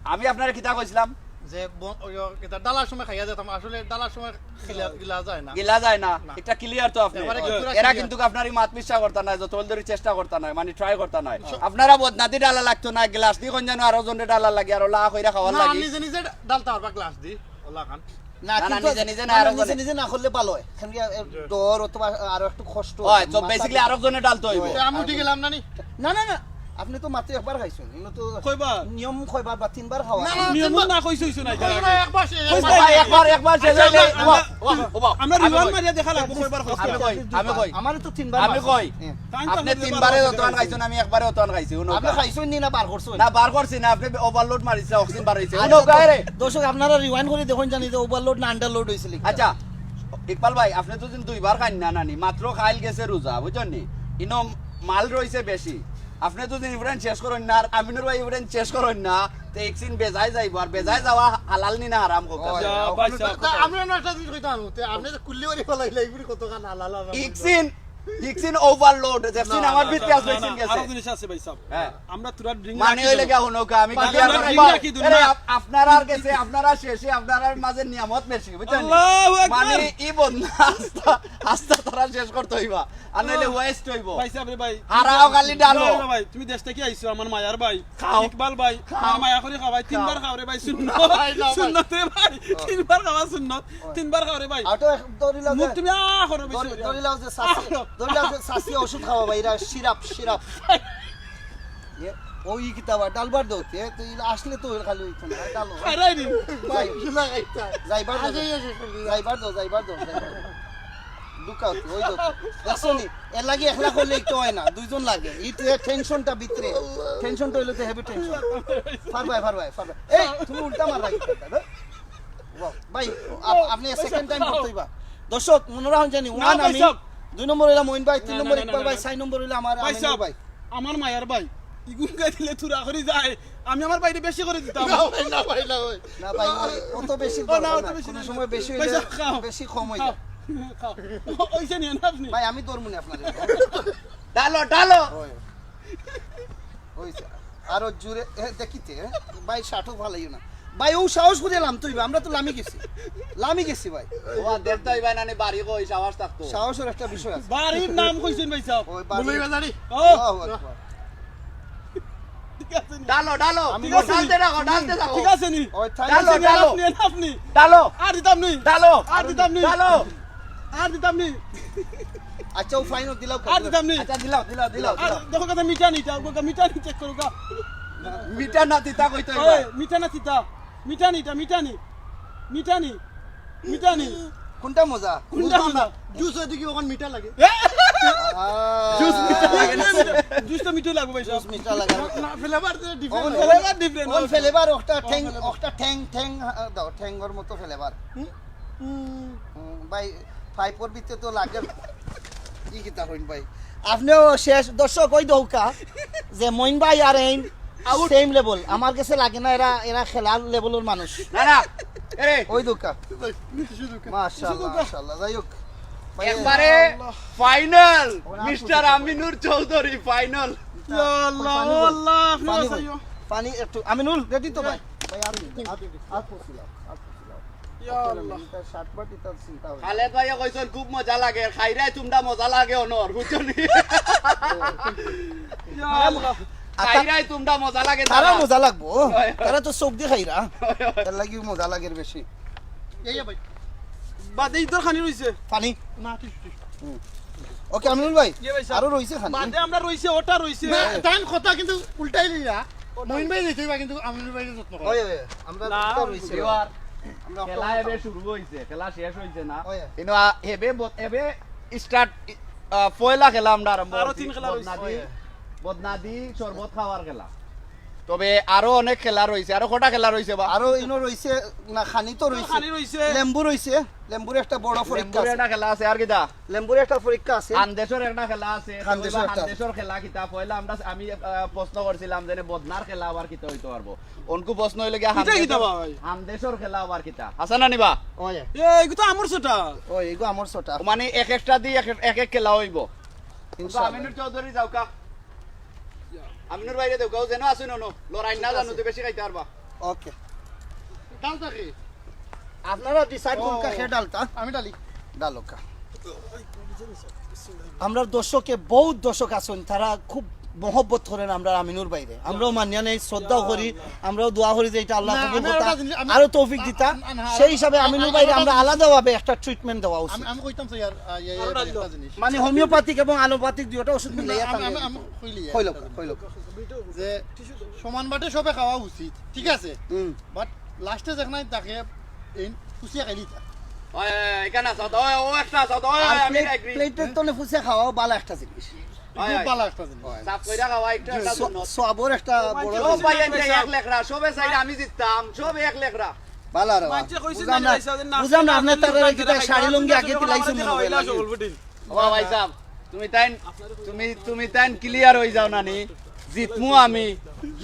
আমি আপনারে কিতা কইছিলাম? যে ব-, ওই, ও, এটা ডালার সময় খাইয়া যেতাম, আসলে ডালার সময় গিলা, গিলা যায় না। গিলা যায় না, না। এটা ক্লিয়ার তো আপনি। এবারে পুরা এরা clear। কিন্তু আপনার এই মাত বিশ্বাস করতা নাই, যত বলতে চেষ্টা করতা নাই, মানে ট্রাই করতা নাই। হ্যাঁ। আপনারা বদনাতি ডালা লাগতো না, গ্লাস দি কোন জানো আরো জনরে ডালা লাগে, আর ওলা কইরা খাওয়ার না, লাগি। নিজে নিজে ডালতে পারবা গ্লাস দি, ওলা খান। না, না, না, কিন্তু নিজে নিজে না, না, আরো নিজে করে। নিজে না করলে ভালো হয়। কারণ কি, এ, ডর অথবা আরো একটু কষ্ট হয়, তো মাথা বেসিক্যালি আরো জনে ডালতে হইব। হয়। তে আমি উঠি গেলাম না নি? না, না, না, আপনি তো মাত্র একবার খাইছেন, ইনো তো কয়বার? নিয়ম কয়বার বা তিনবার খাওয়া। না, না, নিয়ম তিনবার। না কইছো, কইছো না, কইছো না, একবার শেষ, কইছো একবার। ভাই, একবার, একবার শেষ হইলে, আমরা- ওবা, ওবা, ওবা, আমরা আমি রিওয়াইন্ড কই। মারিয়া দেখা লাগবো কয়বার খাইছো। আমি কই, আমি কই। আমার তো তিনবার আমি মারছে। কই। হ্যাঁ। তাই তো আপনি আমাদের তিনবারে বারো যতখান খাইছেন, আমি একবারে অতখান খাইছি, উনো আপনি কা। খাইছেন নি না বার করছেন? না, বার করছি না, আপনি ওভারলোড মারিছে, অক্সিজেন বার হইছে। আচ্ছা, উনো কা রে। দর্শক, আপনারা রিওয়াইন্ড করে দেখুন জানি যে ওভারলোড না আন্ডারলোড হইছিল কি। আচ্ছা, ইকবাল ভাই, আপনি তো দিন দুইবার খাইন না নানি, মাত্র খাইল গেছে রোজা, বুঝছেন নি? ইনো মাল রইছে বেশি। আপনি তো দিন ইফরেন শেষ করইন না, আর আমিনুর ভাই ইফরেন শেষ করইন না, তে একদিন বেজায় যাইব, আর বেজায় যাওয়া হালাল নি না হারাম হোক। ওই, যা, ওখানে পয়সা। তো তা আমরা না একটা জিনিস কইতাম, তে আপনি যে কুল্লি বাড়ি ফেলাইলে, এগুলি কতখান আলাদা আলাদা। ইকসিন দেখছেন ওভারলোড, দেখছেন আমার ভিতরে আসলে সিন গেছে। আরো জিনিস আছে ভাই সাহেব। হ্যাঁ। আমরা তোরা ড্রিঙ্ক মানে ওই লেগে হুনো কা, আমি বাদে ক্লিয়ার আমরা করি। drink রাখি, ধরুন আরে, না। আপ- আপনারার গেছে, আপনারা শেষে, আপনারার মাঝে নিয়ামত বেশি, বুঝছেন? আল্লাহু আকবার। মানে ই বন্ধ আস্তা আস্তা তারা শেষ করতে হইবা, আর নাইলে ওয়েস্ট হইব। ভাই সাহেব রে ভাই। হারাও খালি ডালো। না, না ভাই, তুমি দেশ থেকে আইছো, আমার মায়ার ভাই। খাও। ইকবাল ভাই, খাও। আমার মায়া করি খাওয়াই, তিনবার খাও রে ভাই, সুন্নত। ভাই, না ভাই। সুন্নত রে ভাই, তিনবার খাওয়া সুন্নত, তিনবার খাও রে ভাই। আর তো এক- ধরি লাও মুখ যে- তুমি আ করো বেশি ধরি- হইলে। ধরি লাও যে সাসি, ধরি লাও যে সাসি ওষুধ খাওয়া ভাই, এরা সিরাপ, সিরাপ। এ, ওই কিতা বা, ডালবার দো, এ, তো ইলা আসলে তো ওই খালি হইতো না, ডালো। খারাই নি। যাই, শোনা খাইতা। যাইবার দো, আগে এসে শুনলি। যাইবার দো, যাইবার দো, যাইবার দো। দুকা হচ্ছে, ওই দো। দেখছো নি? এর লাগি একলা করলে একটু হয় না, দুইজন লাগে। এই তো এর টেনশনটা ভিতরে, টেনশনটা হইলো তো হেভি টেনশন। ফার ভাই, ফার ভাই, ফার ভাই। এই, তুমি উল্টা মার লাগি করতে, না? বাহ, ভাই, আপ- আপনি সেকেন্ড টাইম করতে হইবা। দর্শক, মনে রাখুন জানি, না, ওয়ান ভাই আমি, সাহেব। দুই নম্বর হইলা মইন ভাই, তিন না, না, নম্বর না, ইকবাল না, ভাই, না। চার নম্বর হইলা আমার ভাই আমিনুল সাহেব, ভাই। আমার মায়ার ভাই, ইগুন গাই দিলে তুরা করি যায়, আমি আমার বাইরে বেশি করে দিতাম। না ভাই, না ভাই, না ভাই। না ভাই, ওই অত বেশি ও, না, দরকার অত না। বেশি কোনো না। সময় বেশি ভাই হইলে সাহেব, খাও। বেশি কম হয়ে খাও, যায়। খাও। ওই যে নিয়ে না আপনি। ভাই, আমি ধরমু না আপনাদের। ডালো, ডালো। ওই। ওই যে, আরো জোরে, এ, দেখিতে, এ? ভাই, শার্টও ফালাইও না। ভাই, ও সাহস করে লাম তুই, আমরা তো লামি গেছি। লামি গেছি ভাই। ও দেখতে হইবা না নি, বাড়ি কই সাহস থাকতো। সাহসের একটা বিষয় আছে। বাড়ির নাম কইছেন ভাই সাহেব। ওই বাড়ি। মুলই বাজারি। ও, আল্লাহু আকবার। ঠিক আছে নি। ডালো, ডালো। আমি ও ডালতে রাখো, ডালতে রাখো। ঠিক আছে নি? ওই থাই- ডালো, ঠিক আছে নি, ডালো। আপনি, আপনি। ডালো, আর দিতাম নি। ডালো। আর দিতাম নি। ডালো। আর দিতাম নি। আচ্ছা, ও ফাইনাল দিলাও। আর দিতাম নি। আচ্ছা, দিলাও, দিলাও, দিলাও, আর দিলাও। দেখো কথা মিঠা নিটা, ওকে মিঠা নি চেক করো গা। মিঠা না তিতা কইতে হইবা। ওই, মিঠা না তিতা? মিঠা নিটা, মিঠা নি। মিঠা নি। মিঠা নি। কোনটা মজা? কোনটা মজা? জুস ওই দেখি ওখানে মিঠা লাগে। আহ, জুস মিঠা লাগে না। জুস তো মিঠা লাগবে ভাই সাহেব। জুস মিঠা লাগে। না, ফ্লেভার তো ডিফারেন্ট ওখানে লাগে। Flavour different. কোন ফ্লেভার? ওটা ঠ্যাং, ওটা ঠ্যাং, ঠ্যাং, আহ, দাও, ঠ্যাংর মতো ফ্লেভার। হুম, ভাই, ফাইভর ভিতরে তো লাগে। ই কিতা হইন ভাই? আপনিও শেষ, দর্শক, ওই দৌকা যে মইন ভাই আর এইন সেম লেভেল। আমার কাছে লাগে না এরা, এরা খেলার লেভেলর মানুষ। না, না। এরে, ওই দৌকা। শুধু মাশাআল্লাহ, মাশাআল্লাহ। যাই হোক। ভাই, একবারে ফাইনাল, মিস্টার আমিনুর চৌধুরী, ফাইনাল। ইয়া আল্লাহ, ও আল্লাহ, আপনি পানি বাঁচাইও। ভাই, পানি একটু। আমিনুল, রেডি তো ভাই? ভাই, আর, আর, আর পড়ছিলাম, আর পড়ছিলাম। ইয়া আল্লাহ। এটা শার্ট পার্টি তার চিন্তা হইল। খালেদ ভাইয়া কইছইন খুব মজা লাগে, খাইরায় তুমরা মজা লাগে অনর, বুঝছো নি? ইয়া আল্লাহ। খাইরায় তুমরা মজা লাগে তারা তারা। মজা লাগবো। হয়, হয়। তারা তো চোখ দিয়ে খাইরা। তার লাগি মজা লাগের বেশি। এই যে ভাই। বাদে ইদর খানি রইছে। পানি। না, ঠিক, ঠিক। ওকে, আমিনুল ভাই, ইয়ে ভাই সাহেব। আরো রইছে খানি। বাদে আমরা রইছে, ওটা রইছে। না, তাইন কথা কিন্তু উল্টাই লইয়া। মইন ভাই দেখতে হইবা কিন্তু আমিনুল ভাই যত্ন করো। ওই, ওই, আমরা না, দুইটা রইছে। এবার আমরা খেলা এবে শুরু হইছে, খেলা শেষ হইছে না। ওই। কিন্তু আ, এবে ব-, এবে স্টার্ট, আ, পয়লা খেলা আমরা আরম্ভ আরো করছি। তিন খেলা রইছে। বদনাদি, বদনাদি শরবত খাওয়ার খেলা। তবে আরো অনেক খেলা রইছে, আরো কটা খেলা রইছে বা? আরো ইনো রইছে, না, খানি তো রইছে। খানি রইছে। লেম্বু রইছে, লেম্বুর একটা বড় পরীক্ষা লেম্বুর আছে। একটা খেলা আছে, আর কিতা? লেম্বুর একটা পরীক্ষা আছে। হান্দেশর একটা খেলা আছে। হান্দেশর তবে একটা আছে। হান্দেশর খেলা কিতা? পয়লা আমরা, আমি, আ, প্রশ্ন করছিলাম যে বদনার খেলা আবার কিতা হইতে পারবো। অনকু প্রশ্ন হইল গিয়া কিতা কিতা হান্দেশর, বা ভাই? হান্দেশর খেলা আবার কিতা? হাছা না নি বা? ওই, এ, এগু তো আমর ছোটা। ওই, এগু আমর ছোটা। মানে এক একটা দি এক এক, এক এক খেলা হইব। ইনশাআল্লাহ। আমিনুর চৌধুরী যাউকা। আমিনুর বাইরে দেউকা, ও যেন আছে নন। লড়াই না জানো তো বেশি খাইতে পারবা। ওকে। ডাল থাকে। আপনারা ডিসাইড করুন ও। কাকে ডালতা। আমি ডালি। ডালুকা। আমরার দর্শকে বহুত দর্শক আছেন, তারা খুব মহব্বত করেন আমরার আমিনুর বাইরে। আমরাও মানিয়া নেই, শ্রদ্ধাও করি, আমরাও দোয়া করি যে এটা আল্লাহ না, কবুল আমি করতা, ওটা জিনিস, আমি আরো তৌফিক আ-, দিতা। আ-, আ-, সেই হিসাবে আ-, আমিনুর আমি বাইরে ওটা আমরা জিনিস, আলাদাভাবে একটা ট্রিটমেন্ট দেওয়া উচিত। আমি, আমি কইতাম স্যার, আ, ইয়ে, ইয়ে, আরো ডাল একটা দাও। জিনিস। মানে হোমিওপ্যাথিক এবং অ্যালোপ্যাথিক দুইটা ওষুধ মিলে না, আমি, আমি, আমি কইলি, হইল, একটা জিনিস। হইল। যে সমান বাটে সবে খাওয়া উচিত, ঠিক আছে? হুম। বাট লাস্টে যেখানে তাকে এই কুচিয়া খাইলি তা। ওই, ওই, এখানে আছো, ওই, ও একটা আছো, ওই, আর ওই, আমি প্লেট, এগ্রি। প্লেটের তলে ফুসে খাওয়াও ভালো একটা জিনিস। ওই, খুব ওই। ভালো একটা জিনিস। সাফ কইরা খাওয়া একটা একটা সো-, সুন্নত। সোয়াবর একটা বড় ও ভাই, এনতে এক লেখরা, সবে চাইলে আমি জিততাম, সবে এক লেখরা। ভালো আর মানছে কইছে বুঝলাম না, না, এই সাইডে না, বুঝলাম না, আপনি সাইডে তারা না, কিতা সাইডে শাড়ি না, লুঙ্গি সাইডে আগে না, দিলাইছেন সাইডে মনে হয় না, লাগে। সাইডে না। ও ভাই সাহেব, তুমি তাইন, তুমি, তুমি তাইন ক্লিয়ার হয়ে যাও না নি, জিতমু আমি,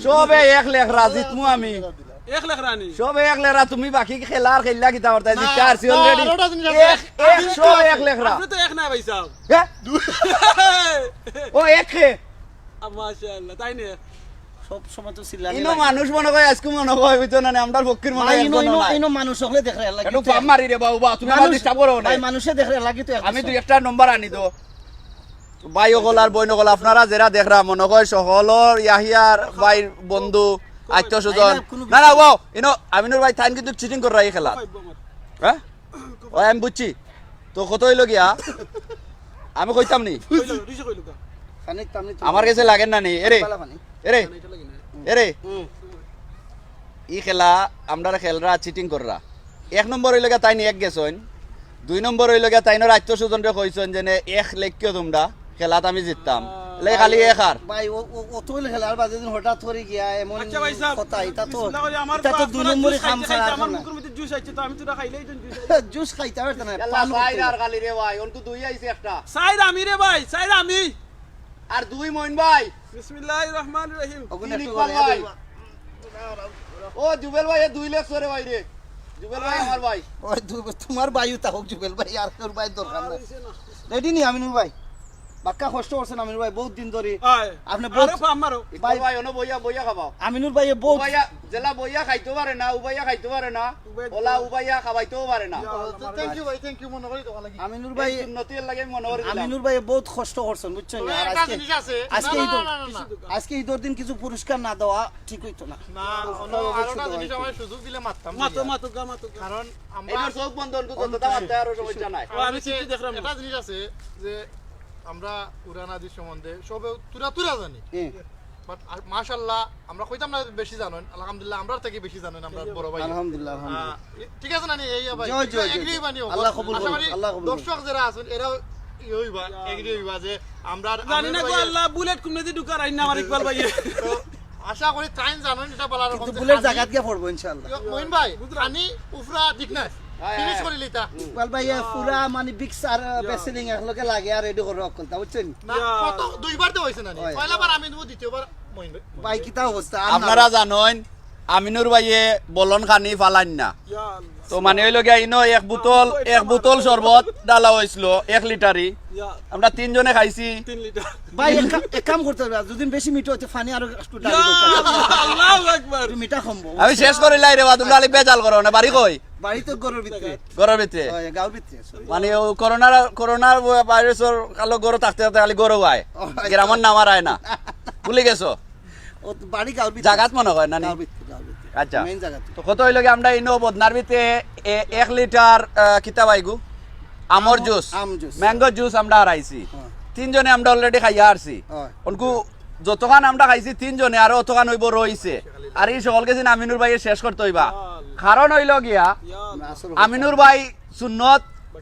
সবে এক লেখরা, জিতমু আমি। এক লেখরা নি? সব এক লেখরা, তুমি বাকি খেলা আর খেললা কিতা করতায়? না, জিততা আরছি না, already। আরোটা জিনিস আছে। এক, এক, আপনি সব তো এক লেখরা। আপনি তো এক না ভাই সাহেব। হ্যাঁ? ও এক খে। আ, মাশাআল্লাহ, তাই নি? সব সময় তো চিল্লানি ইনো লাগে। মানুষ মনে কয়, আজকে মনে কয়, বুঝছো না, আমরার পক্ষের মনে ভাই, হয় ইনো, একজন ইনো, নাই। ইনো মানুষ হকলে দেখরে, আল্লাহ একটু কিতা? পাম মারি রে বাবু, বা, তুমি আমার মানুষ, disturb করো না। ভাই, মানুষে দেখরে, আল্লাহ কিতা? আমি দুই একটা নম্বর আনি তো। ভাই অকল আর বইন অকল, আপনারা যেরা দেখরা, মনে কয় সকলর ইয়াহিয়ার ভাইর বন্ধু, আত্মীয় স্বজন। ভাই, না, কোনো না, না, বিষয় ও, ইনো, আমিনুর ভাই, তাইন কিন্তু cheating কররা ই খেলা। হ্যাঁ? ও, আমি বুঝছি। তো কত অইলো গিয়া? আমি কইতাম নি? কইলো, দুইশো কইলো কা? খানিক তামনি তো আমার গেছে লাগের না নি? এরে, পালা পানি। এরে, না, এটা লাগে না। এরে। হুম। ই খেলা, আমরার খেলরা cheating কররা। এক নম্বর অইলো গিয়া তাইন এক গেছইন। দুই নম্বর অইলো গিয়া তাইনর আত্মীয় স্বজনরে কইছইন যে, "নে, এক লেখিও তোমরা, খেলাত আমি জিততাম।" আহ, এলে খালি এক আর। ভাই, ও, ও, ও তো অইলো খেলার বাদে দিন হঠাৎ করি গিয়া এমন আচ্ছা ভাই সাহেব, কথা, ইটা তো, বিসমিল্লাহ করি আমার ইটা তো বাপ দুই মারা নম্বরই জুস খাম খাইতে ছাড়া খাইতে আর আমার না। মুখের মধ্যে জুস আইছে, তো আমি তো ইটা খাইলেই তো জুস আইছে। জুস খাইতে পারতে না, ইয়াল্লা, পান চাইর উঠতে আর না। খালি রে ভাই, অনকু দুই আইছে একটা। চাইর আমি রে ভাই, চাইর আমি। আর দুই মইন ভাই। বিসমিল্লাহির রহমানির রহিম। ওগুন তিন একটু ইকবাল করে ভাই। ও জুবেল ভাই, এ দুই লেখছে রে ভাই রে। জুবেল ভাই আমার ভাই। ওই দু-, তোমার ভাইও তা হোক জুবেল ভাই, আর কেউর ভাইর দরকার নাই। আর হইছে না। Ready নি আমিনুর ভাই? বাক্কা কষ্ট করছেন আমিনুর ভাই, বহুত দিন ধরি। আয়। আপনি বহুত আরো পা-, আমারও। ভাই, ভাই, অনো বইয়া, বইয়া খাবাও। আমিনুর ভাইয়ে বহুত বইয়া, জেলা বইয়া খাইতেও পারে না, উবাইয়া খাইতেও পারে না, উবাইয়া ওলা খাইতেও পারে না। উবাইয়া খাবাইতেও পারে না। ইয়া আল্লাহ, thank you ভাই, thank you, মনে করি তো ভালো লাগে। আমিনুর ভাই, এই উন্নতির লাগি মনে করি দিলাম। আমিনুর ভাইয়ে বহুত কষ্ট করছেন, বুঝছেন? তবে আর একটা আজকে, জিনিস আছে। আজকে না, ঈদ, না, না, না, না। আজকে ঈদর দিন কিছু পুরস্কার না দেওয়া ঠিক হইতো না। না, অন্য অবশ্যই আরোটা দেওয়া জিনিস হইতো। আমার সুযোগ দিলে মারতাম মাতো, ভাইয়া। মাতো, গা মাতো, গা। কারণ আমরা এবার চোখ বন্ধ করুন, যতটা মারতে আরো সমস্যা নাই। ও, আমি আমি যে চিঠি দেখলাম না। একটা জিনিস আছে যে আমরা উরান আদির সম্বন্ধে সবে তুরা তুরা জানি। হুম। But আর মাশাআল্লাহ, আমরা কইতাম না বেশি জানেন, আলহামদুলিল্লাহ, আমরার থাকি বেশি জানেন, আমরার বড় ভাই। আলহামদুলিল্লাহ, আলহামদুলিল্লাহ। আহ, ঠিক আছে না নি? এই ভাই, জি, জি, জি। Agree বানি হোক। আল্লাহ কবুল আশা করুন, করি আল্লাহ কবুল করুন। দর্শক যারা আছেন, এরাও ইয়ে হইবা, agree হইবা যে আমরা জানি না গো ভাইয়ে আল্লাহ, বুলেট কোন দিকে ঢুকার আইন না আমার ইকবাল ভাইয়ে। তো আশা করি তাইন জানেন এটা বলার কিন্তু বুলেট জায়গাত গিয়া পড়বো ইনশাআল্লাহ। মহিন ভাই, বুঝলাম। খানি উফরা ঠিক না? হ্যাঁ, finish হ্যাঁ। করি লিতা। ইকবাল ভাইয়ে পুরা মানে বিক্স আর, আহ, বেসিলিং একলগে লাগে আর রেডি করে রক করতা, বুঝছেন? না, ইয়া। কত দুইবার তো হইছে না নি? হয়। পয়লা বার আমি দেবো, দ্বিতীয়বার মহিন ভাই। ভাই, কিতা অবস্থা? আর না আপনারা জানেন, আমিনুর ভাইয়ে বলন খানি ফালাইন না। ইয়া আল্লাহ। তো মানে হইলো গিয়া ইনো এক বোতল, এক বোতল শরবত ডালা হইছিল, এক লিটারি। ইয়া। আমরা তিনজনে খাইছি। তিন লিটার। ভাই, এক কা-, এক কাম করতে হবে, যদি বেশি মিঠা হইতে পানি আরো একটু ডালি ইয়া, করতে হবে। আল্লাহু আকবার। একটু মিঠা কমবো। আমি শেষ করি লাই রে বা, তোমরা খালি বেজাল করো না, বাড়ি কই? বাড়ি তো ঘরর ভিতরে। ঘরর ভিতরে? হয়, গাঁওর ভিতরে, sorry। মানে ও করোনা, করোনা ভাইরাসর কালো ঘরো থাকতে থাকতে খালি ঘরো আয়। ও, আচ্ছা। গ্রামর নাম আর আয় না। ভুলি গেছো? ও তো বাড়ি গাঁওর ভিতরে। জাগাত মনে হয় না নি? গাঁওর ভিতরে, গাঁওর ভিতরে। আচ্ছা। Main জাগাত। তো কত হইলো কি আমরা ইনো বদনার ভিতরে এ-, এক লিটার, আহ, কিতা বাইগু? আমর আম-, জুস। আম জুস। Mango জুস আমরা হারাইছি। হ্যাঁ। তিনজনে আমরা already খাইয়া হারছি। হ্যাঁ। অনকু যতখান আমরা খাইছি তিনজনে, আরো অতখান হইব রইছে। আর এই সকল গেছি আমিনুর ভাইয়ে শেষ করতে হইবা। কারণ হইল গিয়া, না, আসলে আমিনুর ভাই সুন্নত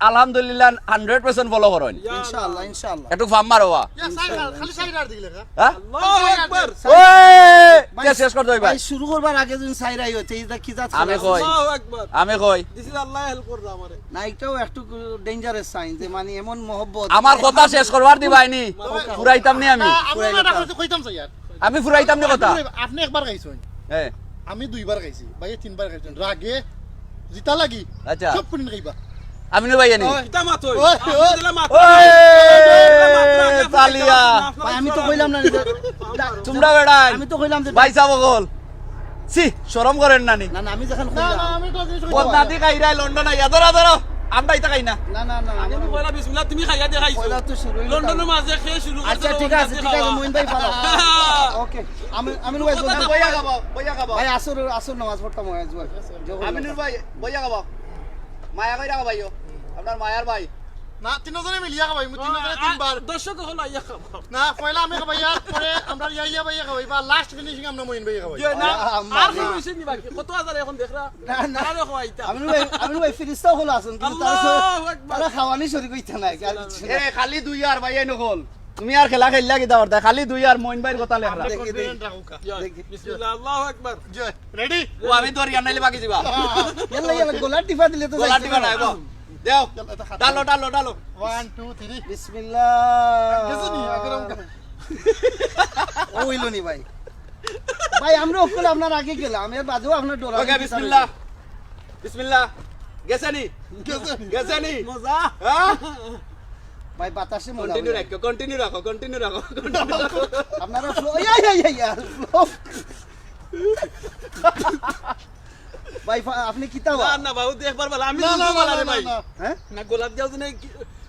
আলহামদুলিল্লাহ hundred percent follow করইন। ইনশাআল্লাহ, ইনশাআল্লাহ। একটু ফাম মারো বা। ইয়া, সাইরা, খালি সাইরার দিকে লেখা। হ্যাঁ? আল্লাহু আকবার। ওই, ভাই, কে শেষ করতে হইবা? ভাই, শুরু করবার আগে যদি সাইরাই হইতে, এটা কি জাত আমি খেলা? কই। আল্লাহু আকবার। আমি কই। This is আল্লাহ help কররা আমারে। না, এটাও একটু dangerous sign যে মানে এমন মহব্বত। আমার কথা শেষ করবার দিবাইনি। মাথা ফুরাইতাম নি আমি। না, আমি ফুরাইতাম। না, না, কইতাম চাই আর। আমি ফুরাইতাম নি কথা। আপনি একবার খাইছেন। হ্যাঁ। আমি দুইবার খাইছি, ভাইয়ে তিনবার খাইছেন। রাগে জিতা লাগি। আচ্ছা। সব পুনিন খাইবা। আমিনুর ভাইয়ে নি? ওই। ইটা মাত ওই। ওই, ওই। আলহামদুলিল্লাহ, মাত ওই, নাই। মাত নাই, মাত নাই, তালিয়া। মাত নাই। ভাই, আমি তো কইলাম না, তোমরা বেড়াই। আমি তো কইলাম যে ভাই সাহেব অকল। ছি, শরম করেন না নি? না, না, আমি যখন না, কইলাম। না, আমি তো জিনিস কই বদনাদি খাইরায় লন্ডন আইয়া, ধরো, ধরো। আমরা ইতা খাই না। না, না, না, আগে আমার তো পয়লা বিসমিল্লাহ, তুমি খাইয়া দেখাইছো। পয়লা তো শুরু হইলো লন্ডনের না। মাঝে খেয়ে শুরু আচ্ছা, করতে ঠিক আছে, ঠিক আছে, মইন ভাই ভালো। ওকে। আমি, আমি ভাই বইয়া খাবা, বইয়া খাবা। ভাই, আসর, আসর নামাজ পড়তাম হয় আজ ভাই। আমিনুর ভাই, বইয়া খাবা। মায়া কইরা খাবাইও। আপনার মায়ার ভাই। না, তিনজনে মিলিয়া খাবাই, মু তিনজনে আ, তিনবার। দর্শক হলো আইয়া খাবা। না, পয়লা আমি খাবাই, আর পরে আমরা ইয়া ইয়া ভাইয়া খাবাই, বা last finishing আমরা মইন ভাইয়া খাবাই। ইয়ে, না, আ, আর মানে। কোনো বিষয় নি বাকি। কত হাজার এখন দেখরা? না, না। আরো খাওয়াইতা। আমিনুর ভাই, আমিনুর ভাই ফিরিস্তাও খোলা আছেন, কিন্তু তারা সব, আল্লাহু আকবার। তারা খাওয়ানি শরীক হইতা না, আর কিছু না। এ, খালি দুই আর ভাই, এই নকল। তুমি আর খেলা খেললা কিতা করতা? খালি দুই আর মইন ভাইর কথা লেখরা। দেখি, দেখি। Confident রাখুকা। ইয়া, দেখি। বিসমিল্লাহ, আল্লাহু আকবার। জয়। Ready? ও, আমি ধরি, আর নাইলে বাকি যাবা। ইয়াল্লা, ইয়াল্লা, গোলার টিপা দিলে তো গোলার যাইতো টিপা না। নাই, গো। দেও। ইয়াল্লা, এটা খাতা। ডালো, ডালো, ডালো। One, two, three. বিসমিল্লাহ। গেছে নি, আকরাম খা। ও হইল নি ভাই। ভাই, আমরা অকল আপনার আগে গেলাম, এর বাদেও আপনার ডরার ওকে, কিছু বিসমিল্লাহ। নাই। বিসমিল্লাহ। গেছে নি? গেছে নি? গেছে নি? মজা। হ্যাঁ? ভাই, বাতাসে মজা কন্টিনিউ অইলো। রাখো, কন্টিনিউ রাখো, কন্টিনিউ রাখো, কন্টিনিউ রাখো। আপনারা ফ্লো-, ইয়া, ইয়া, ইয়া, ইয়া, ফ্লো। ভাই, ফা-, আপনি কিতা বা? না, না, বাবু, তুই একবার বল, আমি না, না, বুঝতে না, পারলাম না, রে ভাই। না। হ্যাঁ? না, গোলাপ জামুন কি,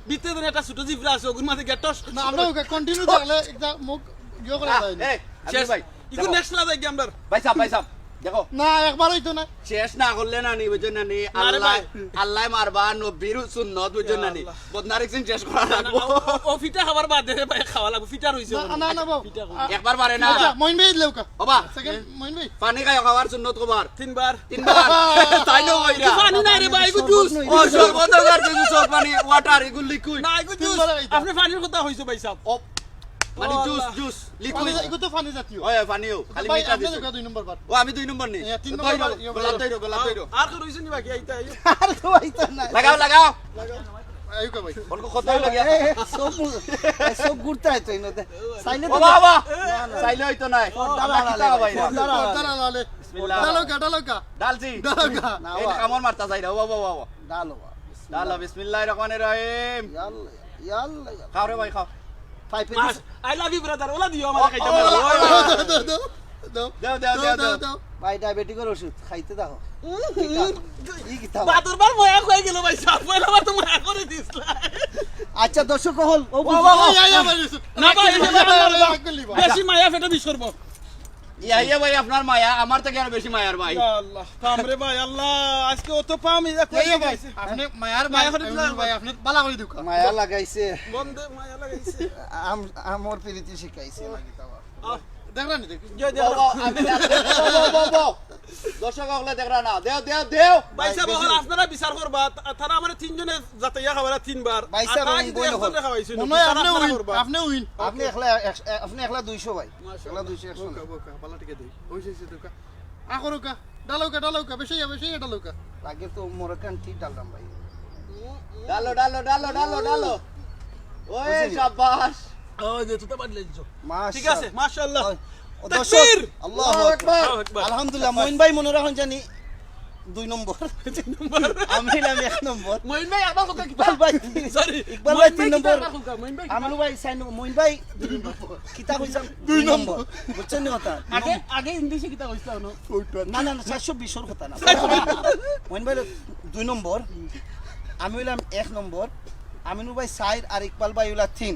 ভিতরে যেন একটা ছোট জিফরা আছে, ওগুর মাঝে গেটস। না, আমরা ওকে কন্টিনিউ থাকলে একটা মুখ ইয়ে করা আহ, যায় না। এই, আব্দুল শেষ। ভাই, ইগু দেখো। নেক্সট লেভেল গিয়া আমরার। ভাই সাহেব, ভাই সাহেব, দেখো। না, একবার অইতো না। শেষ না করলে না নি, বুঝছো না নি? না রে আল্লাহ, ভাই। আল্লাহ মারবা, নবীর সুন্নত, বুঝছো ইয়া না নি? আল্লাহ। বদনার একদিন শেষ করা না, না, লাগবো। ও, ও, ও ফিটা খাবার বাদে রে ভাই, খাওয়া লাগবো। ফিটা রইছে না, ওখানে। না, না, বাবু। ফিটা খাওয়া। একবার পারে না। আচ্ছা, মইন ভাই, লেউকা। ওবা। সেকেন্ড, মইন ভাই। পানি খাইও, খাওয়ার সুন্নত কবার। তিনবার। তিনবার। তাই না, ওইটা। পানি নাই রে ভাই, এগু জুস। ও, শরবত আর জুস, পানি, ওয়াটার, এগু লিকুইড। না, এগু জুস। তিনবার খাইতা। আপনি পানির কথা কইছো ভাই সাহেব। ও, মানে ও জুস, আল্লাহ। জুস, পানি, লিকুইড। এগু তো পানি জাতীয়। ওই, পানিও, খালি ভাই, মিঠা আপনি দিছো। লেখা দুই নম্বর বার। ও, আমি দুই নম্বর নি। হ্যাঁ, তিন তো নম্বর ধরো, বার, ইয়ে গোলাপ ধরো। ধরো, গোলাপ ধরো। আর তো রইছে নি বাকি, এইটা, এই। আর তো অইতো না। লাগাও, লাগাও। লাগাও। এই কো ভাই। কোন কো কত হইলো গিয়া? এ, এ, সব মু-, এ, সব ঘুরতে হয় তো, ইনো দে। সাইলে ও তো বাবা! না, না। সাইলে হইতো নাই। পর্দা আল্লাহ আড়ালে কিতা ভাই, ভাই? পর্দা আড়ালে। পর্দা আড়ালে। বিসমিল্লাহ। ডালুকা, ডালুকা। ডালছি। ডালুকা। না, এই ওয়া। কামড় মারতা চাইরা, ওয়া, ওয়া, ওয়া, ওয়া। ডালো, ওয়া। ডালো, বিসমিল্লাহির রহমানির রহিম। ইয়া আল্লাহ, ইয়া আল্লাহ, ইয়া আল্লাহ। খাও রে ভাই, খাও। Five minutes। Us-, I love you, brother। OLA দিও আমার ও, খাইতে ও, পারো। ওলা, ওই, ওই, ওই। দাও, দাও, দাও। দাও, দাও, দাও, দাও, দাও। দাও। ভাই, ডায়াবেটিকর ওষুধ খাইতে দাও। উম, ই কিতা? বাদরবার ময়া কই গেল ভাই, সাফ পয়লা বার তো ময়া করে দিস না। আচ্ছা, দর্শক হল, ও ও, ও, ও, ও, ইয়া, ইয়া, ভাই, ইউসুফ। না ভাই, এই যে ভাই, আল্লাহ, ভাই, আল্লাহ, আল্লাহ, আল্লাহ। বেশি মায়া পেটে বিষ করবো। ইয়া, ইয়া ভাই, আপনার মায়া, আমার থেকে আর বেশি মায়ার ভাই। ইয়া আল্লাহ, পাম রে ভাই, আল্লাহ, আজকে অত পাম, ইয়া কই ইয়া, ইয়া, ভাই। গেছে? আপনি মায়ার মায়া ভাই, করে দিলা। ভাই, আপনি বালা করে দিউকা। মায়া লাগাইছে। বন্ধে মায়া লাগাইছে। আম-, আমার প্রীতি শিখাইছে, লাগি তো আবার। আহ। দেখরা নি, দেখি। ইয়া, দেখরা। বাবা, আমি না, বাবা, বাবা, বাবা। দর্শক হকলে দেখরা না। দেও, দেও, দেও। ভাই সাহেব, ভাই, এখন বেশি। আপনারা বিচার করবা। তা-, তারা আমার তিনজনে যাতে ইয়া খাওয়ারা তিনবার। ভাই সাহেব, আর তারা আমি কিন্তু বই একজনে হকল। খাওয়াইছে, মনে হয় তারা আপনি আপনারা win, করবা। আপনি win। আপনি একলা এক-, আপনি একলা দুইশো ভাই। মাশাআল্লাহ। একলা দুইশো, একশো না। ওকা, ওকা, ভালো টিকে দেই। ওই যে, যে, ওকা। আগর ওকা, ডালউকা, ডালউকা, বেশি, বেশি ডালউকা। লাগে তো মোরকান ঠিক ডাললাম ভাই। ডালো, ডালো, ডালো, ডালো, ডালো। ওই, বুঝলি? সাব্বাস। ওই যে, তুই তো বাদ লেগেছো। মাশাআল্লাহ। ঠিক আছে, মাশাআল্লাহ। ওই, ও, তাকবীর! দর্শক, আল্লাহু আল্লাহু আকবার। আকবার। আল্লাহু আকবার। আলহামদুলিল্লাহ, মঈন ভাই মনে রাখেন জানি দুই নম্বর। দুই নম্বর। আমি হইলাম এক নম্বর। মঈন ভাই, আবার কথা কি? ইকবাল ভাই, সরি, ইকবাল ভাই মঈন তিন ভাই নম্বর। কিতা কথা কইবা? মঈন ভাই কিতা? আমলু ভাই চাইর নম্বর, মঈন ভাই দুই নম্বর। কিতা কইছাম? দুই নম্বর। বুঝছইন নি কথা? আগে, আগে ইংলিশে কিতা কইছলা না? না, না, না, চাইরশো বিশর কথা না। মঈন ভাই দুই নম্বর, আমি হইলাম এক নম্বর, আমিনু ভাই চাইর আর ইকবাল ভাই হইলা তিন।